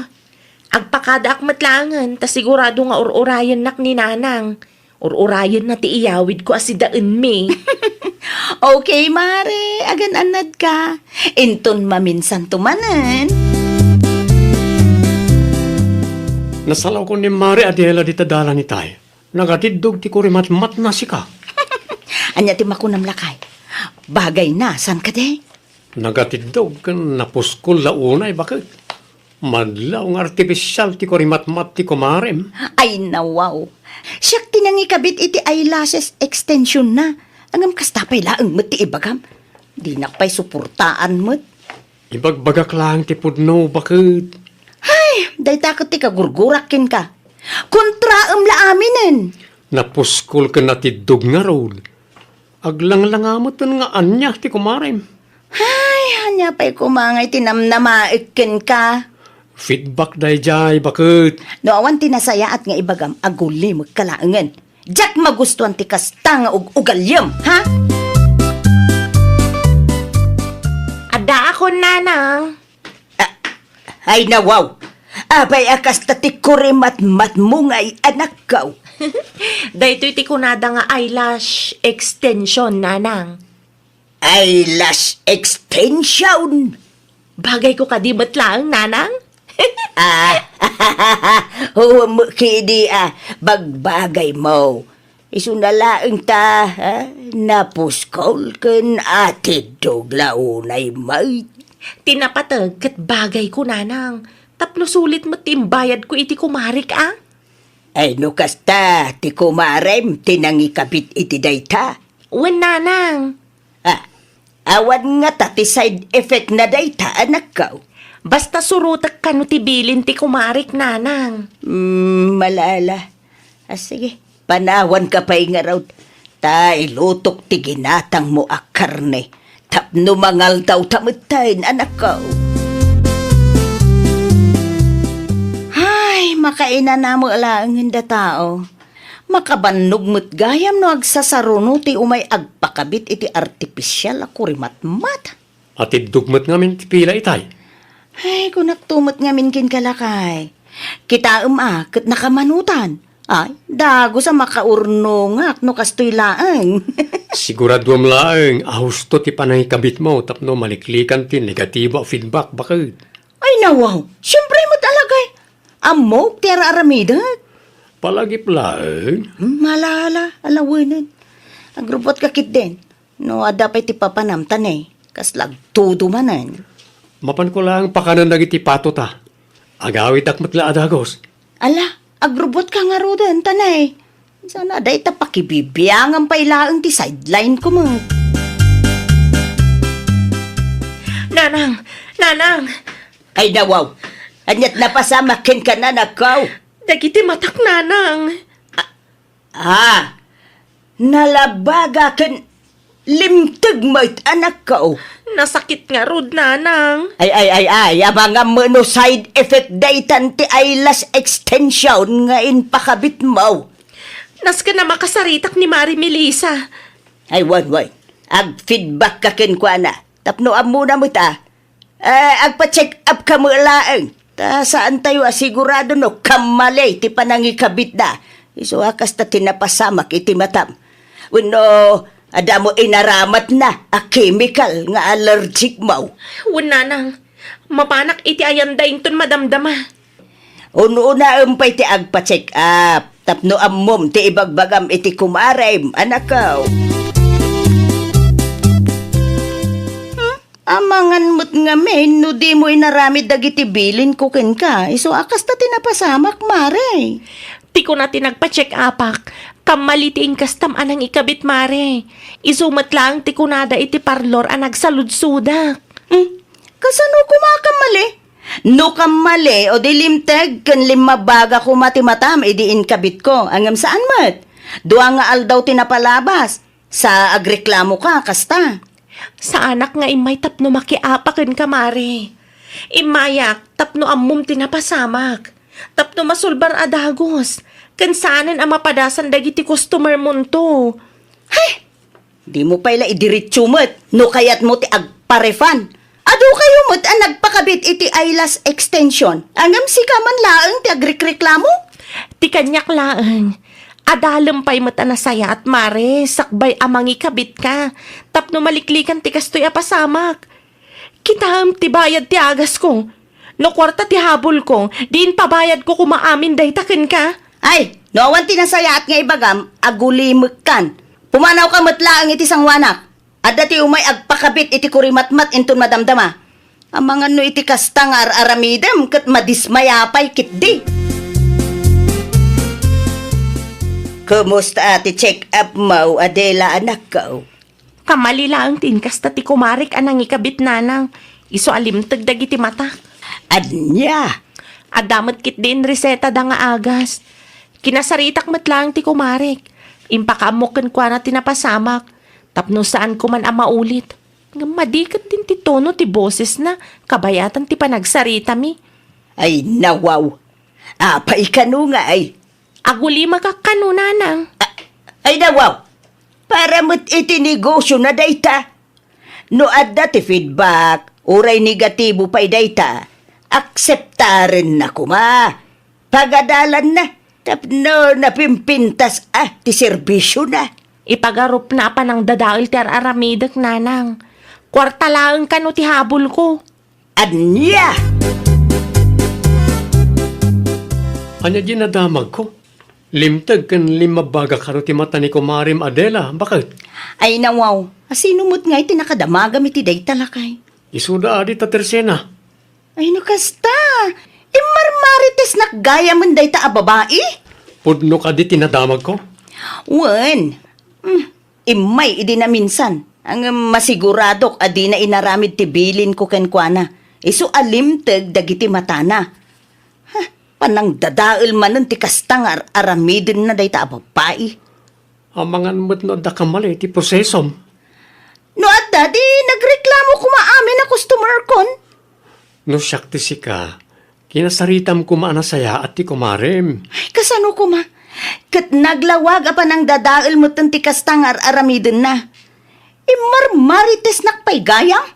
Agpakadaak met laengen, ta sigurado nga ur-urayennak ni Nanang. Ur-urayenna ti iyawidko a sidaenmi. Okay, Mare, agan-annadka. Inton maminsanto manen. Nasalawko ni Mare Adela dita dalan itay. Nagatiddog ti kurimatmatna sika. Ania ti makunam, lakay? Bagayna, saan kadi? Nagatiddog ken napuskol la unay, baket. Madlaw nga artificial ti kurimatmat ti kumarem. Ay, nawaw. Siak ti nangikabit iti eyelashes extension na. Ngem kasta pay laeng met ti ibagam. Dinak pay suportaan met. Ibagbagak laeng ti pudno, baket. Hay, dayta ket ti kagurgurak kenka. Kontraem la aminen. Napuskol ken natiddog ngarud. Aglanglangameten nga ania ti kumarem. Hay, ania pay koma nga iti namnamaek kenka? Feedback daydiay, baket. No awan ti nasayaat nga ibagam, agulimekka laengen. Diak magustuan ti kasta nga ug-ugaliam, ha? Addaakon, Nanang. Ah, ay, nawaw! Apay a kasta ti kurimatmatmo nga ay-anakko? Daytoy ti kunada nga eyelash extension, Nanang. Eyelash extension? Bagayko kadi met laeng, Nanang? Ah, huwam kidi a bagbagaymo. Isuna laeng ta, ha? Napuskol ken atiddog la unay met. Ti napateg ket bagayko, nanang. Tapno sulit met ti imbayadko iti kumarek, a? Ay, no kasta, ti kumarem ti nangikabit iti dayta. Wen, nanang. Ah, awan ngata ti side effect na dayta, anakko. Basta surotek kano ti bilin ti kumarek, nanang. Mm, malala. Ah, sige, panawanka pay ngarud. Ta ilutok ti ginatangmo a karne. Tapno mangaldaw ta metten, anakko. Ay, makainanamo laengen da tao. Makabannog met gayam no agsasaruno ti umay agpakabit iti artificial a kurimatmat. Atiddog met ngamin ti pila itay. Ay, kunakto met ngamin kenka, lakay. Kitaem a, ket nakamanutan. Ay, dagus a makaurnongak no kastoy laeng. Siguraduam laeng a husto ti panangikabitmo tapno maliklikan ti negatibo a feedback, baket. Ay, nawaw. Siempre met, alagay. Ammok ti ar-aramidek. Palagip laeng. Hmm, ala, ala, alawenen. Agrubotka ketdin. No adda pay ti papanam, ta ne, kasla agtudo manen. Mapanko laeng pakanen dagiti pato ta. Agawitak met la a dagus. Ala, agrubotka ngaruden, ta ne. Sana dayta pakibibiangan pay laeng ti sideline ko met. Nanang! Nanang! Ay, nawaw! Ania't napasamak kenka, anakko? Dagiti matak, nanang. Ah, nalabaga ken limteg met, anakko. Nasakit ngarud, nanang. Ay, ay, ay, ay, amangan met no side effect daytan ti eyelash extension nga impakabitmo. Nasken a makasaritak ni Mari Melissa. Ay, wen, wen. Ag-feedback ka kenkuana. Tapno ammona met a, Eh, agpa-check up ka met laeng. Ta saantayo a sigurado no kammali ti panangikabitna. Isu a kasta ti napasamak iti matam. Wenno, adda mo inaramatna a chemical nga allergic mo. Wen, nanang, mapanak iti ayanda inton madamdama. Ununaem pay ti agpa-check up tapno ammom ti ibagbagam iti kumarem, anakko. Hmm? Amangan met ngamin no dimo inaramid dagiti bilinko kenka, isu a kasta ti napasamak, Mare. Ti kuna ti nagpa-check-upak, kammali ti inkastam a nangikabit, Mare. Isu met laeng ti kunada iti parlor a nagsaludsodak. Hmm? Kasano koma a kammali? No kammali, o di limteg ken limmabaga koma ti matam idi inkabitko, ngem saan met. Dua nga aldaw ti napalabas. Sa agreklamoka, kasta. Saanak nga immay tapno makiapa kenka, Mare. Immayak tapno ammom ti napasamak. Tapno masulbar a dagus. Ken saanen a mapadasan dagiti customer monto. Hay! Dimo pay la idiretso met no kayatmo ti agpa-refund. Adu kayo met a nagpakabit iti eyelash extension. Ngem sika man laeng ti agrikreklamo? Ti kaniak laeng, adalem pay met a nasayaat, Mare, sakbay a mangikabitka, tapno maliklikan ti kastoy a pasamak. Kitaem ti bayad ti agasko. No kuarta ti habulko, diin pabayadko koma amin dayta kenka. Ay, no awan ti nasayaat nga ibagam, agulimekkan. Pumanawka met laeng iti sangoanak. Adda ti umay agpakabit iti kurimatmat inton madamdama. Amangan no iti kasta nga ar-aramidem ket madismaya pay ketdi. Kumusta ti check-up mo, Adela, anakko? Kammali laeng ti inkasta ti kumarek a nangikabit, nanang. Isu a limteg dagiti matak. Ania? Adda met ketdin resetada nga agas. Kinasaritak met laeng ti kumarek. Impakaammok kenkuana ti napasamak. Tapno saan koman a maulit. Ngem madi ketdin ti tono ti bosesna, kabayatan ti panagsaritami. Ay, nawaw. Apay kano nga ay? Agulimaka kano, nanang. A-, ay, nawaw. Para met iti negosyo na dayta. No adda ti feedback, uray negatibo pay dayta, akseptarenna koma. Pagadalanna, tapno napimpintas a ti serbisyona. Ipagarupna a panangdadael ti ar-aramidek, nanang. Kuarta laeng kano ti habulko. Ania? Ania di nadamagko? Limteg ken limmabbagak kano ti mata ni kumarem Adela, baket? Ay, nawaw. Asino met ngay ti nakadamagam iti dayta, lakay? Isuda adi ta Tersena. Ay, no kasta. Immarmaritesnak gayamen dayta a babai? Pudno kadi ti nadamagko? Wen. Hmm. Immay idi naminsan, ngem masiguradok a dina inaramid ti bilinko kenkuana. Isu a limteg dagiti matana. Ha, panangdadael manen ti kasta nga ar-aramidenna dayta a babai. Amangan met no adda kamali iti prosesom. No adda, di nagreklamo koma amin a customerkon. No siak ti sika, kinasaritam koma a nasayaat ti kumarem. Ay, kasano koma? Ket naglawag a panangdadael metten ti kasta nga ar-aramidenna. Immarmaritesnak pay gayam?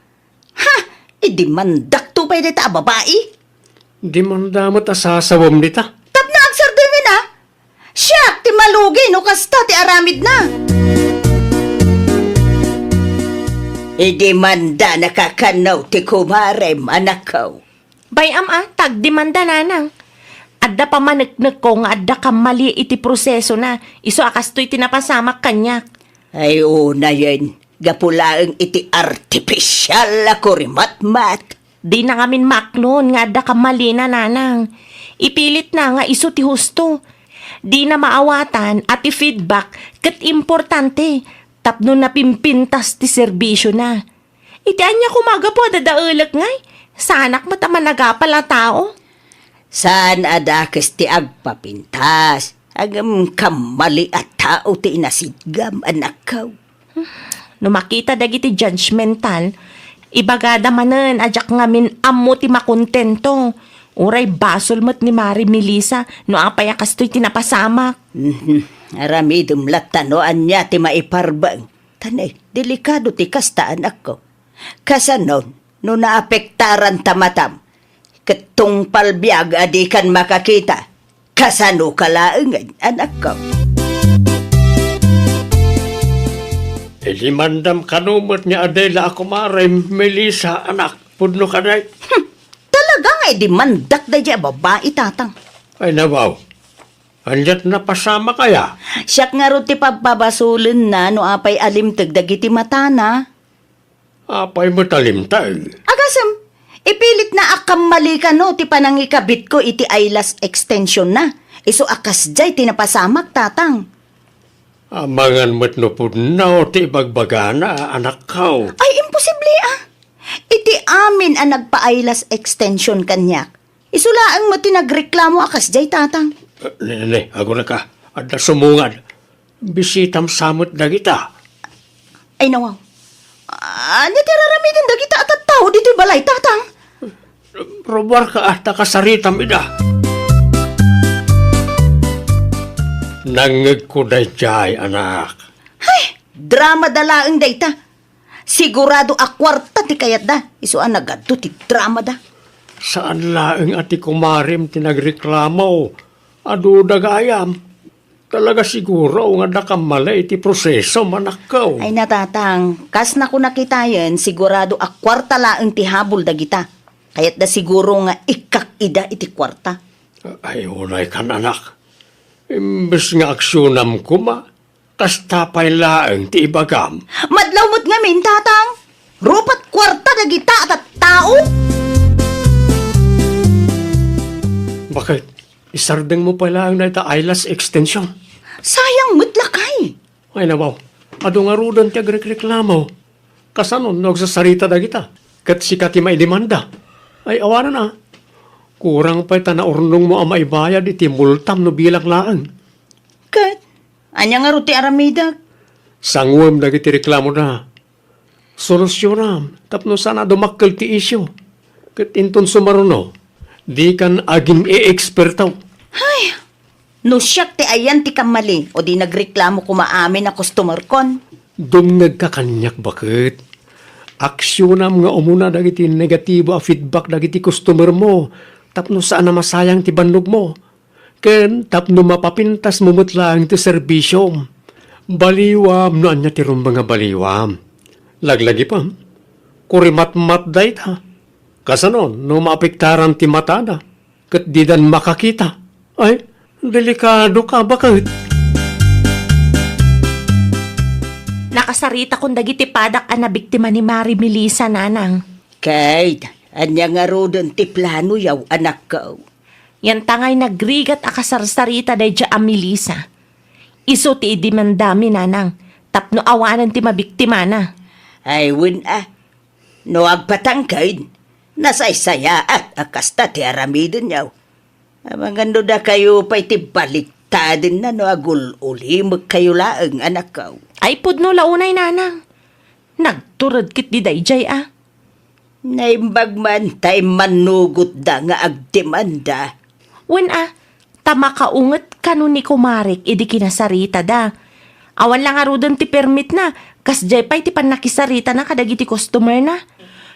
Ha! Idimandakto pay dayta a babai? Demanda met a sasawem dita. Tapno agsardengin a? Siak ti malugi no kasta ti aramidna. Idimandanaka kano ti kumarem, anakko. Bay-am a, ta agdemanda, nanang. Adda pamaneknekko nga adda kamali iti prosesona, isu a kastoy ti napasamak kaniak. Ay, unayen, gapu laeng iti artificial a kurimatmat. Dina ngamin maklon nga adda kamalina, nanang. Ipilitna nga isu ti husto. Dina maawatan a ti feedback ket importante tapno napimpintas ti serbisiona. Iti ania koma a gapu a dadaelek ngay? Saanak met a managapal a tao? Saan a dakes ti agpapintas, ngem kammali a tao ti inasitgam, anakko. No makita dagiti judgmental, ibagada manen a diak ngamin ammo ti makontento. Uray basol met ni Mari Melissa no apay a kastoy ti napasamak. Mhm. Aramidem latta no ania ti maiparbeng. Ta ne, delikado ti kasta, anakko. Kasanon, no naapektaran ta matam, ket tungpal biag a dikan makakita, kasanoka laengen, anakko? Idimandam kano met ni Adela a kumarem, Melissa, anak, pudno kadi? Hmm, talaga nga idimandak daydiay a babai, tatang. Ay, nawaw. Aniat napasamak aya? Siak ngarud ti pabpabasolenna no apay a limteg dagiti matana. Apay met a limteg? Agasem, ipilitna a kammali kano ti panangikabitko iti eyelash extensionna. Isu a kasdiay ti napasamak, tatang. Amangan met no pudno ti ibagbagana, anakko. Ay, imposible a. Iti amin a nagpa-eyelash extension kaniak, isu laeng met ti nagreklamo a kasdiay, tatang. Eh, ne, ne, agurayka. Adda sumungad. Bisitam sa met dagita. Ay, nawaw. Ania ti raramiden dagita a tattao ditoy balay, tatang? Rubuarka a ta kasaritam ida. Nangngegko daydiay, anak. Hay! Dramada laeng dayta. Sigurado a kuarta ti kayatda, isu a nagadto ti dramada. Saan laeng a ti kumarem ti nagreklamo. Aduda gayam. Talaga siguro nga adda kammali iti proseso, anakko. Ay, natatang, kas nakunakitayen, sigurado a kuarta laeng ti habol dagita. Kayatda siguro nga ikkak ida iti kuarta. Ay, unaykan, anak. Imbes nga aksionam koma, kasta pay laeng ti ibagam. Madlaw met ngamin, tatang. Rupat kuarta dagita a tattao. Baket? Isardengmo pay laeng dayta eyelash extension. Sayang met, lakay. Ay, nawaw. Adu ngaruden ti agrekreklamo. Kasano no agsasarita dagita? Ket sika ti maidemanda. Ay, awanen a. Kurang pay ta naurnongmo a maibayad iti multam no bilang laeng. Ket, ania ngarud ti aramidek? Sanguem dagiti reklamoda. Solusionam tapno saan a dumakkel ti isyu. Ket inton sumaruno, dikan agin-e-eksperto. Hay! No siak ti ayan ti kammali, o di nagreklamo koma amin a customerkon. Dumngegka kaniak, baket. Aksionam nga umuna dagiti negatibo a feedback dagiti customermo tapno saan a masayang ti bannogmo. Ken tapno mapapintasmo met laeng ti serbisiom. Baliwam no ania ti rumbeng a baliwam. Laglagipem, kurimatmat dayta. Kasano no maapektaran ti matada ket didan makakita? Ay, Delikadoka, baket. Nakasaritakon dagiti padak a nabiktima ni Mari Melissa, nanang. Kayat, ania ngaruden ti planoyo, anakko? Yantangay nagrigat a kasarsarita daydiay a Melissa. Isu ti idemandami, nanang, tapno awanen ti mabiktimana. Ay, wen a. No agpatangked, nasaysayaat a kasta ti aramidenyo. Amangan no dakayo pay ti baliktadenna no agul-ulimekkayo laeng, anakko. Ay, pudno la unay, nanang. Nagtured ketdi daydiay a. Naimbag man ta immannugotda nga agdemanda. Wen a, ta makaunget kano ni kumarek idi kinasaritada. Awan la ngaruden ti permitna, kasdiay pay ti pannakisaritana kadagiti customerna.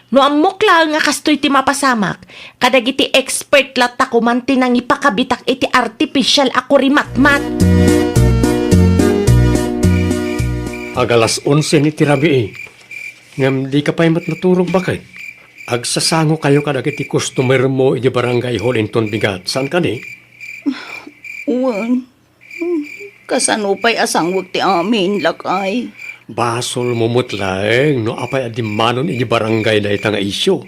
No ammok laeng a kastoy ti mapasamak, kadagiti expert latta koman ti nangipakabitak iti artificial a kurimatmat. Agalas onse ni ti rabii, ngem dika pay met naturog, baket. Agsasangokayo kadagiti customermo iti barangay hall inton bigat, saan kadi? Wen, hmm, kasano pay a sangwek ti amin, lakay? Basolmo met laeng no apay a dimmanon iti barangay dayta nga isyu.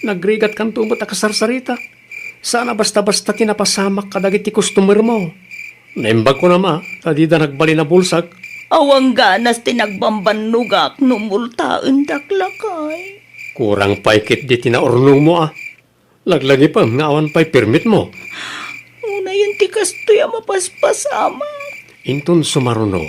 Nagrigatkanto met a kasarsarita. Saan a basta-basta ti napasamak kadagiti customermo. Naimbag kunam a, ta dida nagbalin a bulsak. Awan ganas ti nagbambannogak no multaendak, lakay. Kurang pay ketdi ti naurnongmo a. Laglagipem nga awan pay permitmo. Unayen ti kastoy a mapaspasamak. Inton sumaruno,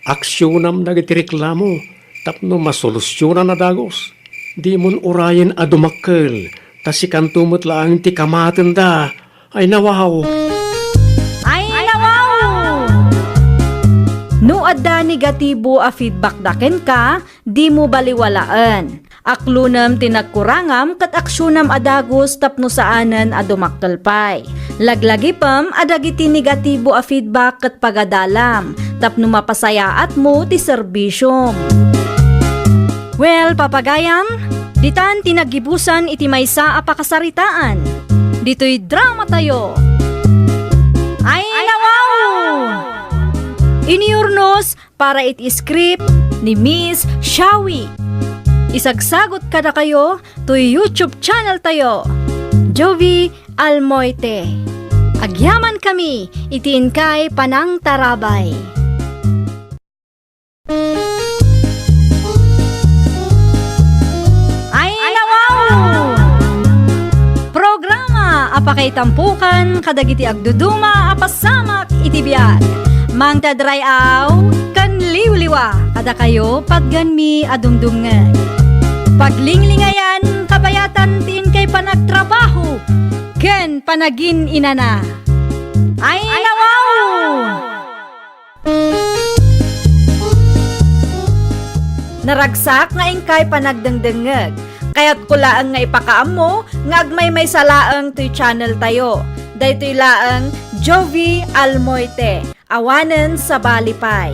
aksionam dagiti reklamo tapno masolusionan a dagus. Dimon urayen a dumakkel, ta sikanto met laeng ti kamatenda. Ay, nawaw! Ay, nawaw! No adda negatibo a feedback da kenka, dimo baliwalaen. Aklonem ti nagkurangam ket aksionam a dagus tapno saanen a dumakkel pay. Laglagipem a dagiti negatibo a feedback ket pagadalam tapno mapasayaatmo ti serbisiom. Well, papagayam, ditan ti naggibusan iti maysa a pakasaritaan. Ditoy dramatayo. Ay, nawaw! Inurnos para iti script ni Miss Shawi. Isagsagot kadakayo toy YouTube channel tayo, Jovi Almoite. Agyamankami iti inkay panangtarabay. Ay, nawaw! Programa a pakaitampukan kadagiti agduduma a pasamak iti biag. Mangted ray-aw ken liwliwa kadakayo patgenmi a dumdumngeg. Paglinglingayan kabayatan ti inkay panagtrabaho ken panagin-inana. Ay, nawaw! Naragsak nga inkay panagdengdengngeg. Kayatko laeng nga ipakaammo nga agmaymaysa laeng toy channel tayo. Daytoy laeng Jovi Almoite, awanen sabali pay.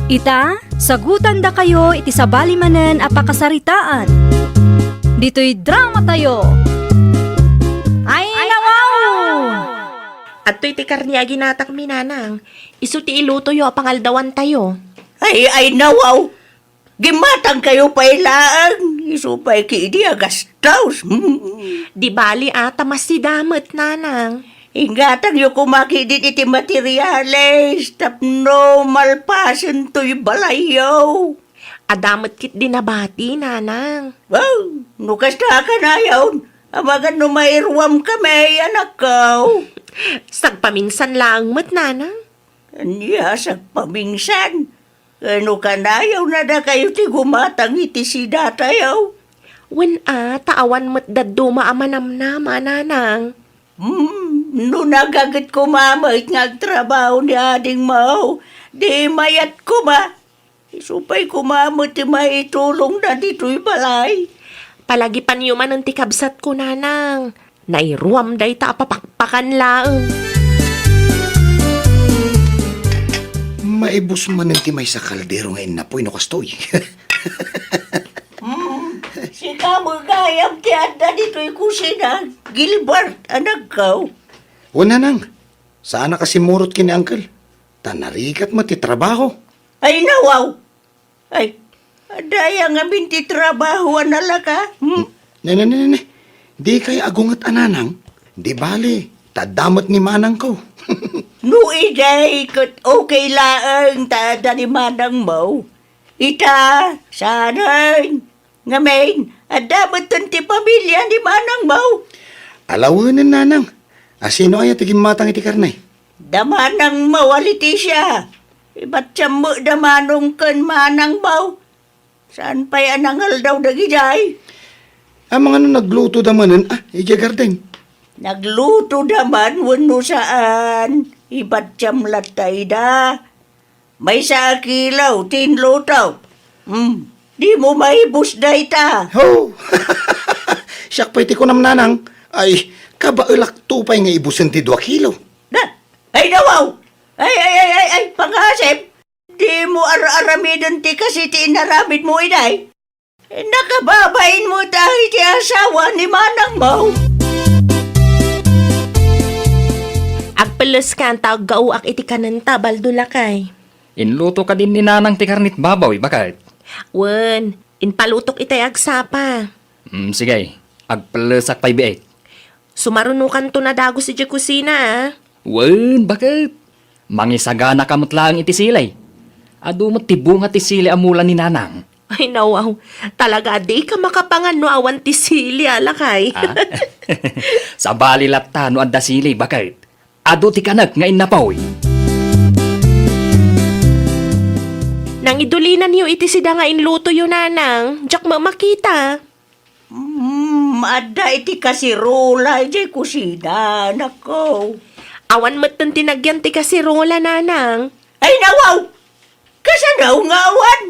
Ita, sagutandakayo iti sabali manen a pakasaritaan. Ditoy dramatayo. Ay, nawaw! Adtoy ti karne a ginatakmi, nanang. Isu ti ilutoyo a pangaldawantayo. Ay, ay, nawaw! Gimatangkayo pay laeng. Isu pay ketdi a gastos. Di bali a, ta masida met, nanang. Ingatangyo koma ketdi iti materiales tapno malpasen toy balayyo. Adda met ketdi nabati, nanang. Wow, no kasta a kanayon, amangan no mairuamkami, anakko. Sagpamingsan laeng met, nanang. Ania, sagpamingsan? Ket no kanayon a dakayo ti gumatang iti sidatayo? Wen a, ta awan met dadduma a manamnama, nanang. Hmm, no nagaget koma met nga agtrabaho ni adingmo, di mayat koma. Isu pay koma met ti maitulongna ditoy balay. Palagipanyo manen ti kabsatko, nanang. Nairuam dayta a papakpakan laeng. Maibus manen ti maysa kaldero nga innapoy no kastoy. Hmm, sika met gayam ti adda ditoy kusina, Gilbert, anakko. Wen, nanang, saanak a simmurot ken ni Uncle, ta narigat met ti trabaho. Ay, nawaw! Ay, adda aya ngamin ti trabaho a nalaka? Hmm? Ne, ne, ne, ne, ne. Dikay agunget a nanang. Di bali, ta adda met ni manangko. No idiay ket okay laeng ta adda ni manangmo. Ita, saanen. Ngamin, adda metten ti pamilia ni manangmo. Alawenen, nanang. A, sino aya ti gimmatang iti karne? Da manangmo a Leticia. Ibattiam met da manong ken manangmo. Saan pay a nangaldaw dagidiay? Amangan no nagluto da manen, a, idiay garden. Nagluto da man wenno saan, ibattiam latta ida. Maysa a kilo ti inluto. Hmm, dimo maibus dayta. Ho! Siak pay ti kunam, nanang. Ay, kabaelakto pay nga ibusen ti dua kilo. Da, ay, nawaw! Ay, ay, ay, ay, ay, pangasem! Dimo ar-aramiden ti kasi ti inaramidmo idiay. Nakababain met iti asawa ni manangmo. Agpelleska ta aggaoak iti kanenta, Baldo, lakay. Inluto kadin ni nanang ti karne ti baboy, baket? Wen, impalutok itay agsapa. Mm, sige. Agpellesak pay biit. Sumarunokanto nadagus idiay kusina, a. Wen, baket? Mangisaganaka met laeng iti sili. Adu met ti bunga ti sili a mula ni nanang. Ay, nawaw. Talaga a dika makapangan no awan ti sili, a, lakay. A? Sabali latta no adda sili, baket? Adu ti kanek nga innapoy. Nangidulinanyo iti sida nga inlutoyo, nanang. Diak met makita. Mm, adda iti kasirola idiay kusina, anakko. Awan metten ti nagyan ti kasirola, nanang. Ay, nawaw! Kasano nga awan?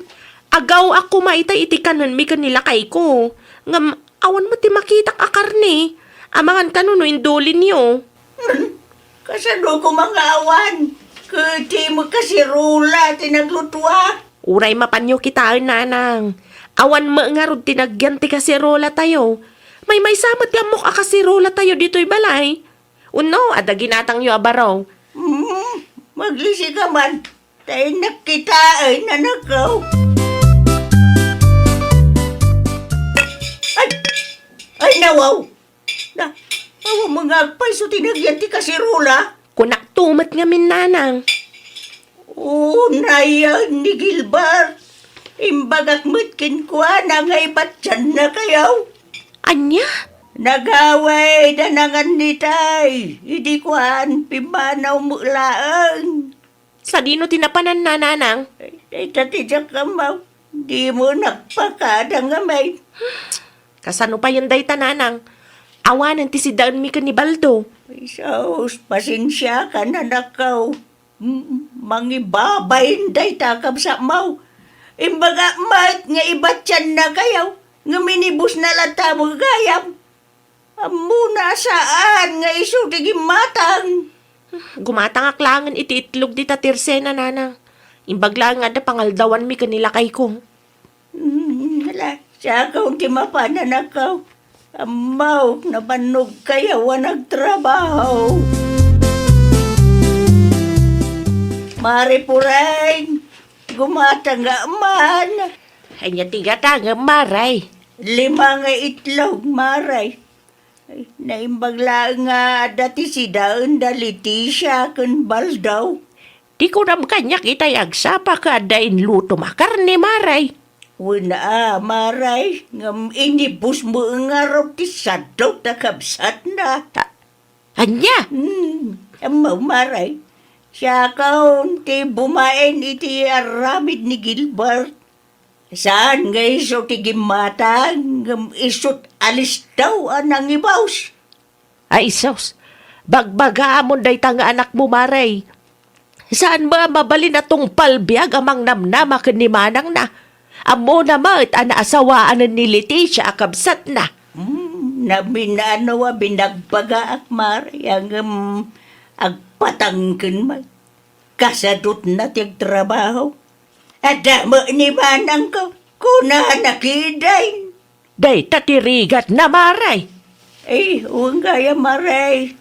Agaw-ak koma itay iti kanenmi ken ni lakayko. Ngem awan met ti makitak a karne. Amangan kano no indulinyo. Hmm, kasano koma nga awan? Ket ti kasirola ti naglutoak. Uray mapanyo kitaen, nanang. Awan met ngarud ti nagyan ti kaserolatayo. Maymaysa met ti ammok a kaserolatayo ditoy balay. Wenno, adda ginatangyo a baro? Hmm, maglisi ka man. Ta innak kitaen, anakko. Ay! Ay, nawaw! Na, awan met nga agpayso ti nagyan ti kaserola. Kunakto met ngamin, nanang. Unay ni Gilbert, imbagak met kenkuana nga ibattiannakayo. Ania? Nagawid a nangan itay idi kuan, pimmanaw met laeng. Sadino ti napananna, nanang? Dayta ti diak ammo. Dimo nagpakada ngamin. Kasano payen dayta, nanang? Awanen ti siddaenmi ken ni Baldo. Ay, sus, pasensiakan, anakko. M-, mangibabain dayta a kabsatmo. Imbagak met nga ibattiannakayo, ngem inibusna latta met gayam. Ammona a saan nga isu ti gimmatang. Gumatangak laengen iti itlog dita tirsena, nanang. Imbag laeng nga adda pangaldawanmi ken ni lakayko. Hmm, ala, siak ti mapan, anakko. Ammok, nabannogkayo a nagtrabaho. Mari Pureng, gumatangak man. Ania ti gatangem, Mare? Lima nga itlog, Mare. Ay, naimbag laeng nga adda ti sidaen da Leticia ken Baldo. Ti kunam kaniak itay agsapa ket adda inlutom a karne, Mare. Wen a, Mare, ngem inibusmo ngarud ti sadut a kabsatna. A-, ania? Hmm, ammo, Mare. Siakon ti bumain iti aramid ni Gilbert. Saan nga isu ti gimmatang, ngem isut' alistaw a nangibus. Ay, sus! Bagbagaamon dayta nga anakmo, Mare. Saan met a mabalin a tungpal biag a mangnamnama ken ni manangna? Ammona met a naasawaanen ni Leticia a kabsatna. Hmm, namin-ano a binagbagaak, Mare, ngem agpatangken met. Kasadutna ti agtrabaho. Adda met ni manangko, kunana ketdin. Dayta ti rigatna, Mare. Ay, wen gayam, Mare.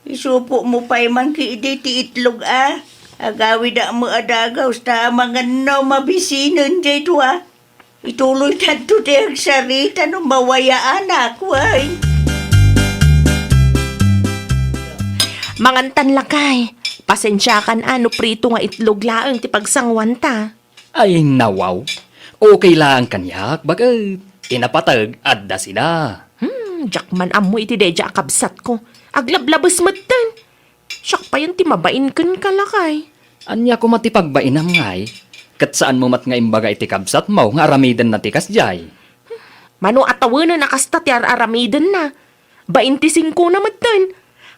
Isupotmo pay man ketdi ti itlog a. Agawidak met a dagaus ta amangan no mabisinen diay dua. Ituloytanto ti agsarita no mawayaanak, wen. Mangantan, lakay. Pasensiakan a no prito nga itlog laeng ti pagsanguanta. Ay, nawaw. Okay laeng kaniak, baket. Ti napateg, adda sida. Hmm, diak man ammo iti daydiay a kabsatko. Aglablabes metten. Siak payen ti mabain kenka, lakay. Ania koma ti pagbainam, ngay? Ket saanmo met nga imbaga iti kabsatmo nga aramidenna ti kasdiay? Mano a tawenen a kasta ti ar-aramidenna. Bainti singkona metten.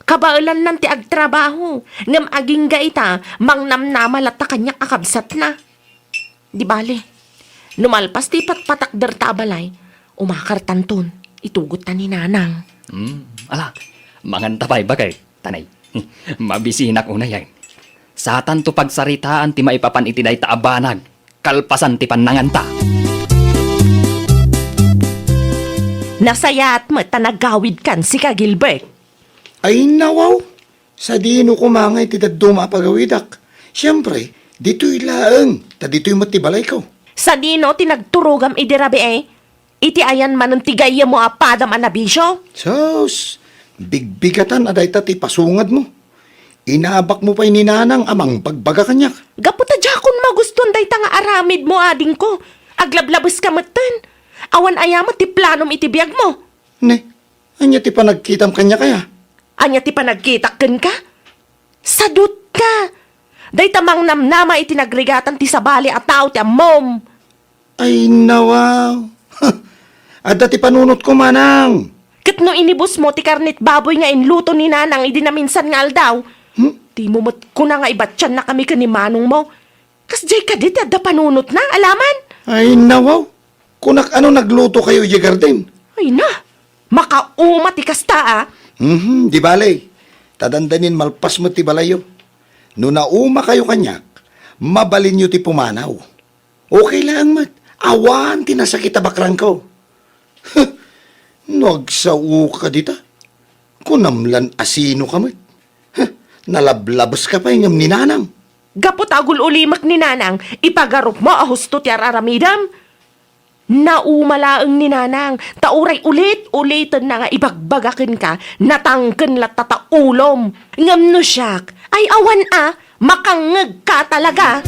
Kabaelannan ti agtrabaho, ngem agingga ita, mangnamnama latta kaniak a kabsatna. Di bale, no malpas ti ipatpatakderta a balay, umakartanton, itugotta ni Nanang. Hmm, ala, manganta pay, baket, tanay. Mabisinak unayen. Satanto pagsaritaan ti maipapan iti dayta a banag, kalpasan ti pannanganta. Nasayaat met ta nagawidkan, sika, Gilbert. Ay, nawaw! Sadino koma ngay ti dadduma a pagawidak? Siempre, ditoy laeng, ta ditoy met ti balayko. Sadino ti nagturogam idi rabii? Iti ayan manen ti gayyemmo a padam a nabisio? Sus, bigbigatan a dayta ti pasungadmo. Inabakmo pay ni Nanang a mangbagbaga kaniak. Gapu ta diakon magustuan dayta nga aramidmo, adingko. Aglablabeska metten. Awan aya met ti planom iti biagmo? Ne, ania ti panagkitam kaniak aya? Ania ti panagkitak kenka? Sadutka! Dayta mangnamnama iti nagrigatan ti sabali a tao ti ammom. Ay, nawaw! Adda ti panunotko, manang! Ket no inibusmo ti karnet baboy nga inluto ni Nanang idi naminsan nga aldaw, Hmm? dimo met kuna nga ibatiannakami ken ni manongmo. Kasdiay kadi ti adda panunotna, alaman? Ay, nawaw! Kunak, ano naglutokayo idiay garden? Ay na, makauma ti kasta, a. Mhm, di bale. Ta dandanin malpas met ti balayyo. No naumakayo kaniak, mabalinyo ti pumanaw. Okay laeng met. Awan ti nasakit a bakrangko. No agsaoka dita, kunam lan a sinoka met. Huh, nalablabeska pay ngem ni Nanang. Gapu ta agul-ulimek ni Nanang, ipagarupmo a husto ti ar-aramidem. Nauma laeng ni Nanang, ta uray ulit-ulitenna nga ibagbaga kenka, natangken latta ta ulom. Ngem no siak, ay awan a, makangngegka talaga.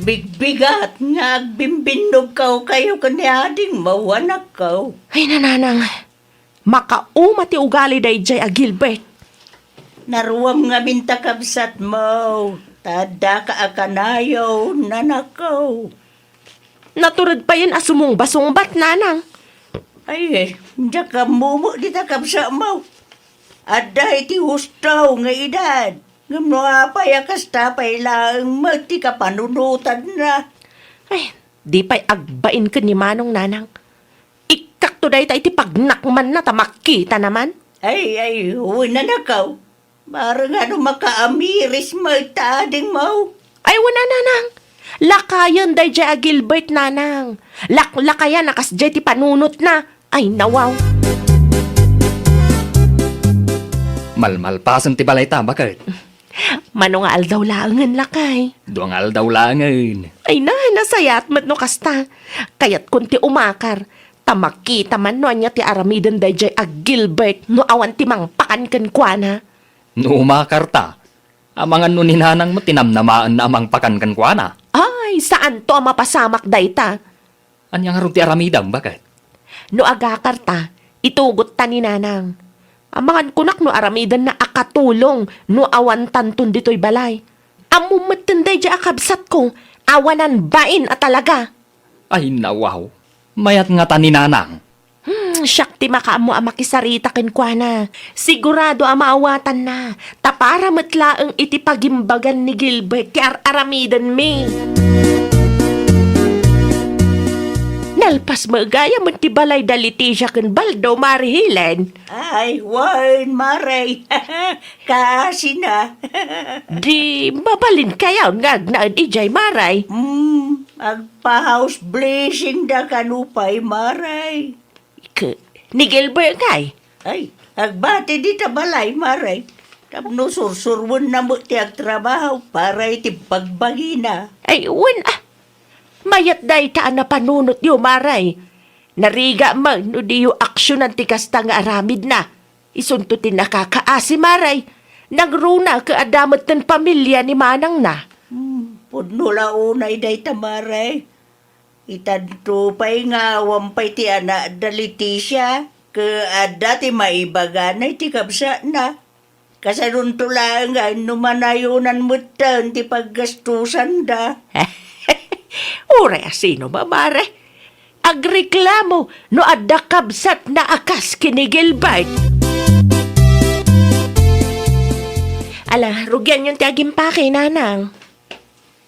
Bigbigat nga agbimbinnog kayo ken ni adingmo, anakko. Ay, Nanang, makauma ti ugali daydiay a Gilbert. Naruam ngamin ta kabsatmo, ta addaka a kanayon, anakko. Natured payen a sumungba-sungbat, Nanang. Ay, diak ammo met dita kabsatmo. Adda iti husto nga edad. Ngem no apay a kasta pay laeng met ti kapanunotanna? Ay, di pay agbain ken ni Manong, Nanang. Ikkakto dayta iti pagnakmanna ta makitana man. Ay, ay, wen, anakko. Bareng no makaamiris met ta adingmo. Ay, wen a, Nanang. Lakayen daydiay a Gilbert, Nanang. Laklakayan a kasdiay ti panunotna. Ay, nawaw. Malmalpasen ti balayta, baket? Mano nga aldaw laengen, lakay? Dua nga aldaw laengen. Ay na, nasayaat met no kasta. Kayatkon ti umakar. Ta makita man no ania ti aramiden daydiay a Gilbert no awan ti mangpakan kenkuana. No umakarta, amangan no ni Nanang met ti namnamaenna a mangpakan kenkuana. Ay, saanto a mapasamak dayta. Ania ngarud ti aramidem, baket? No agakarta, itugotta ni Nanang. Amangan kunak no aramidenna a katulong no awantanton ditoy balay. Ammom metten daydiay a kabsatko, awanan bain a talaga. Ay, nawaw. Mayat ngata ni Nanang. Hmm, siak ti makaammo a makisarita kenkuana. Sigurado a maawatanna. Ta para met laeng iti pagimbagan ni Gilbert ti ar-aramidenmi. Nalpas met gayam ti balay da Leticia ken Baldo, Mari Helen. Ay, wen, Mari. Kaasina. Di mabalinkayon nga agnaed idiay, Mari? Hmm, agpa-house blessing da kano pay, Mari. Ke, ni Gilbert ngay? Ay, agbati dita balay, Mare. Tapno sursuroenna met ti agtrabaho para iti bagbagina. Ay, wen, ah. Mayat dayta a napanunotyo, Mare. Narigat man no diyo aksionan ti kasta nga aramidna. Isunto ti nakakaasi, Mare. Nangruna ket adda met ti pamilia ni manangna. Hmm, pudno la unay dayta, Mare. Itanto pay nga awan pay ti anakda Leticia, ket adda ti maibagana iti kabsatna. Kasanonto laengen no manayonan metten ti paggastusanda. Uray a sino, Mare, agreklamo no adda kabsatna a kas ken ni Gilbert. Ala, rugianyon ti agimpake, Nanang.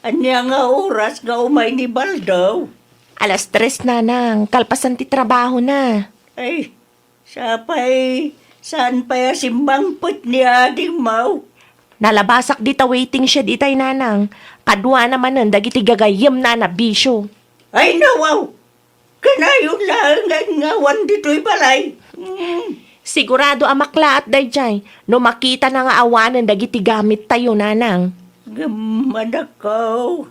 Ania nga oras nga umay ni Baldaw? Alas tres, Nanang, kalpasan ti trabahona. Ay, sapay, saan pay a simmangpet ni Ading Mau? Nalabasak dita waiting shed itay, Nanang. Kaduana manen dagiti gagayyemna a nabisio. Ay, nawaw! Kanayon laengen nga awan ditoy balay. Mm. Sigurado a maklaat daydiay no makitana nga awanen dagiti gamittayo, Nanang. Ngem, anakko,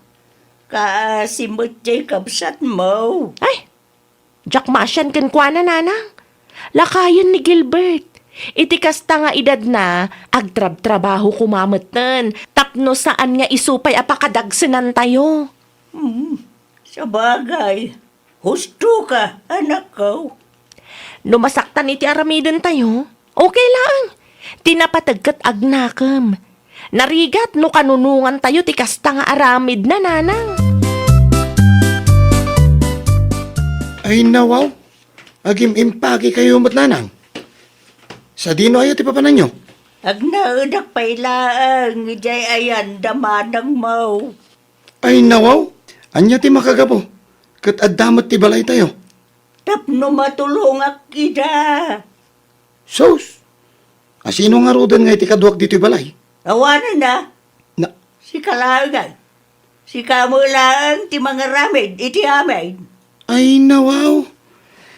kaasi met diay kabsatmo. Ay, diak maasian kenkuana, Nanang. Lakayen ni Gilbert. Iti kasta nga edadna, agtrabtrabaho koma metten tapno saan nga isu pay a pakadagsenantayo. Hmm, sabagay. Husto ka, anakko. No masaktan iti aramidentayo, okay laeng. Ti napateg ket agnakem. Narigat no kanunongantayo ti kasta nga aramidna, Nanang. Ay, nawaw. Agim-impakekayo met, Nanang. Sadino aya ti papananyo? Agnaedak pay laeng idiay ayan da manangmo. Ay, nawaw. Ania ti makagapu ket adda met ti balaytayo? Tapno matulongak ida. Sus! A, sino ngaruden nga iti kaduak ditoy balay? Awanen a. Na- Sika laeng, ay. Sika met laeng ti mangaramid iti amin. Ay, nawaw.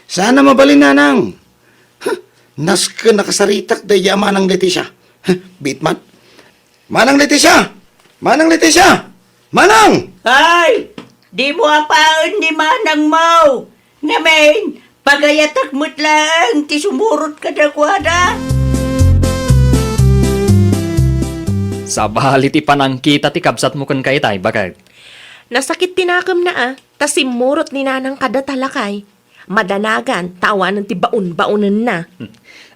Saan a mabalin, Nanang. Huh, nasken a kasaritak daydi a Manang Leticia. Huh, bitman. Manang Leticia! Manang Leticia! Manang! Ay! Dimo apaen ni manangmo! Ngamin, pagayatak met laeng ti sumurot kadakuada. Sabali ti panangkita ti kabsatmo kenka itay, baket. Nasakit ti nakemna a, ta simmurot ni Nanang kadata, lakay. Madanagan, ta awanen ti baon-baonenna.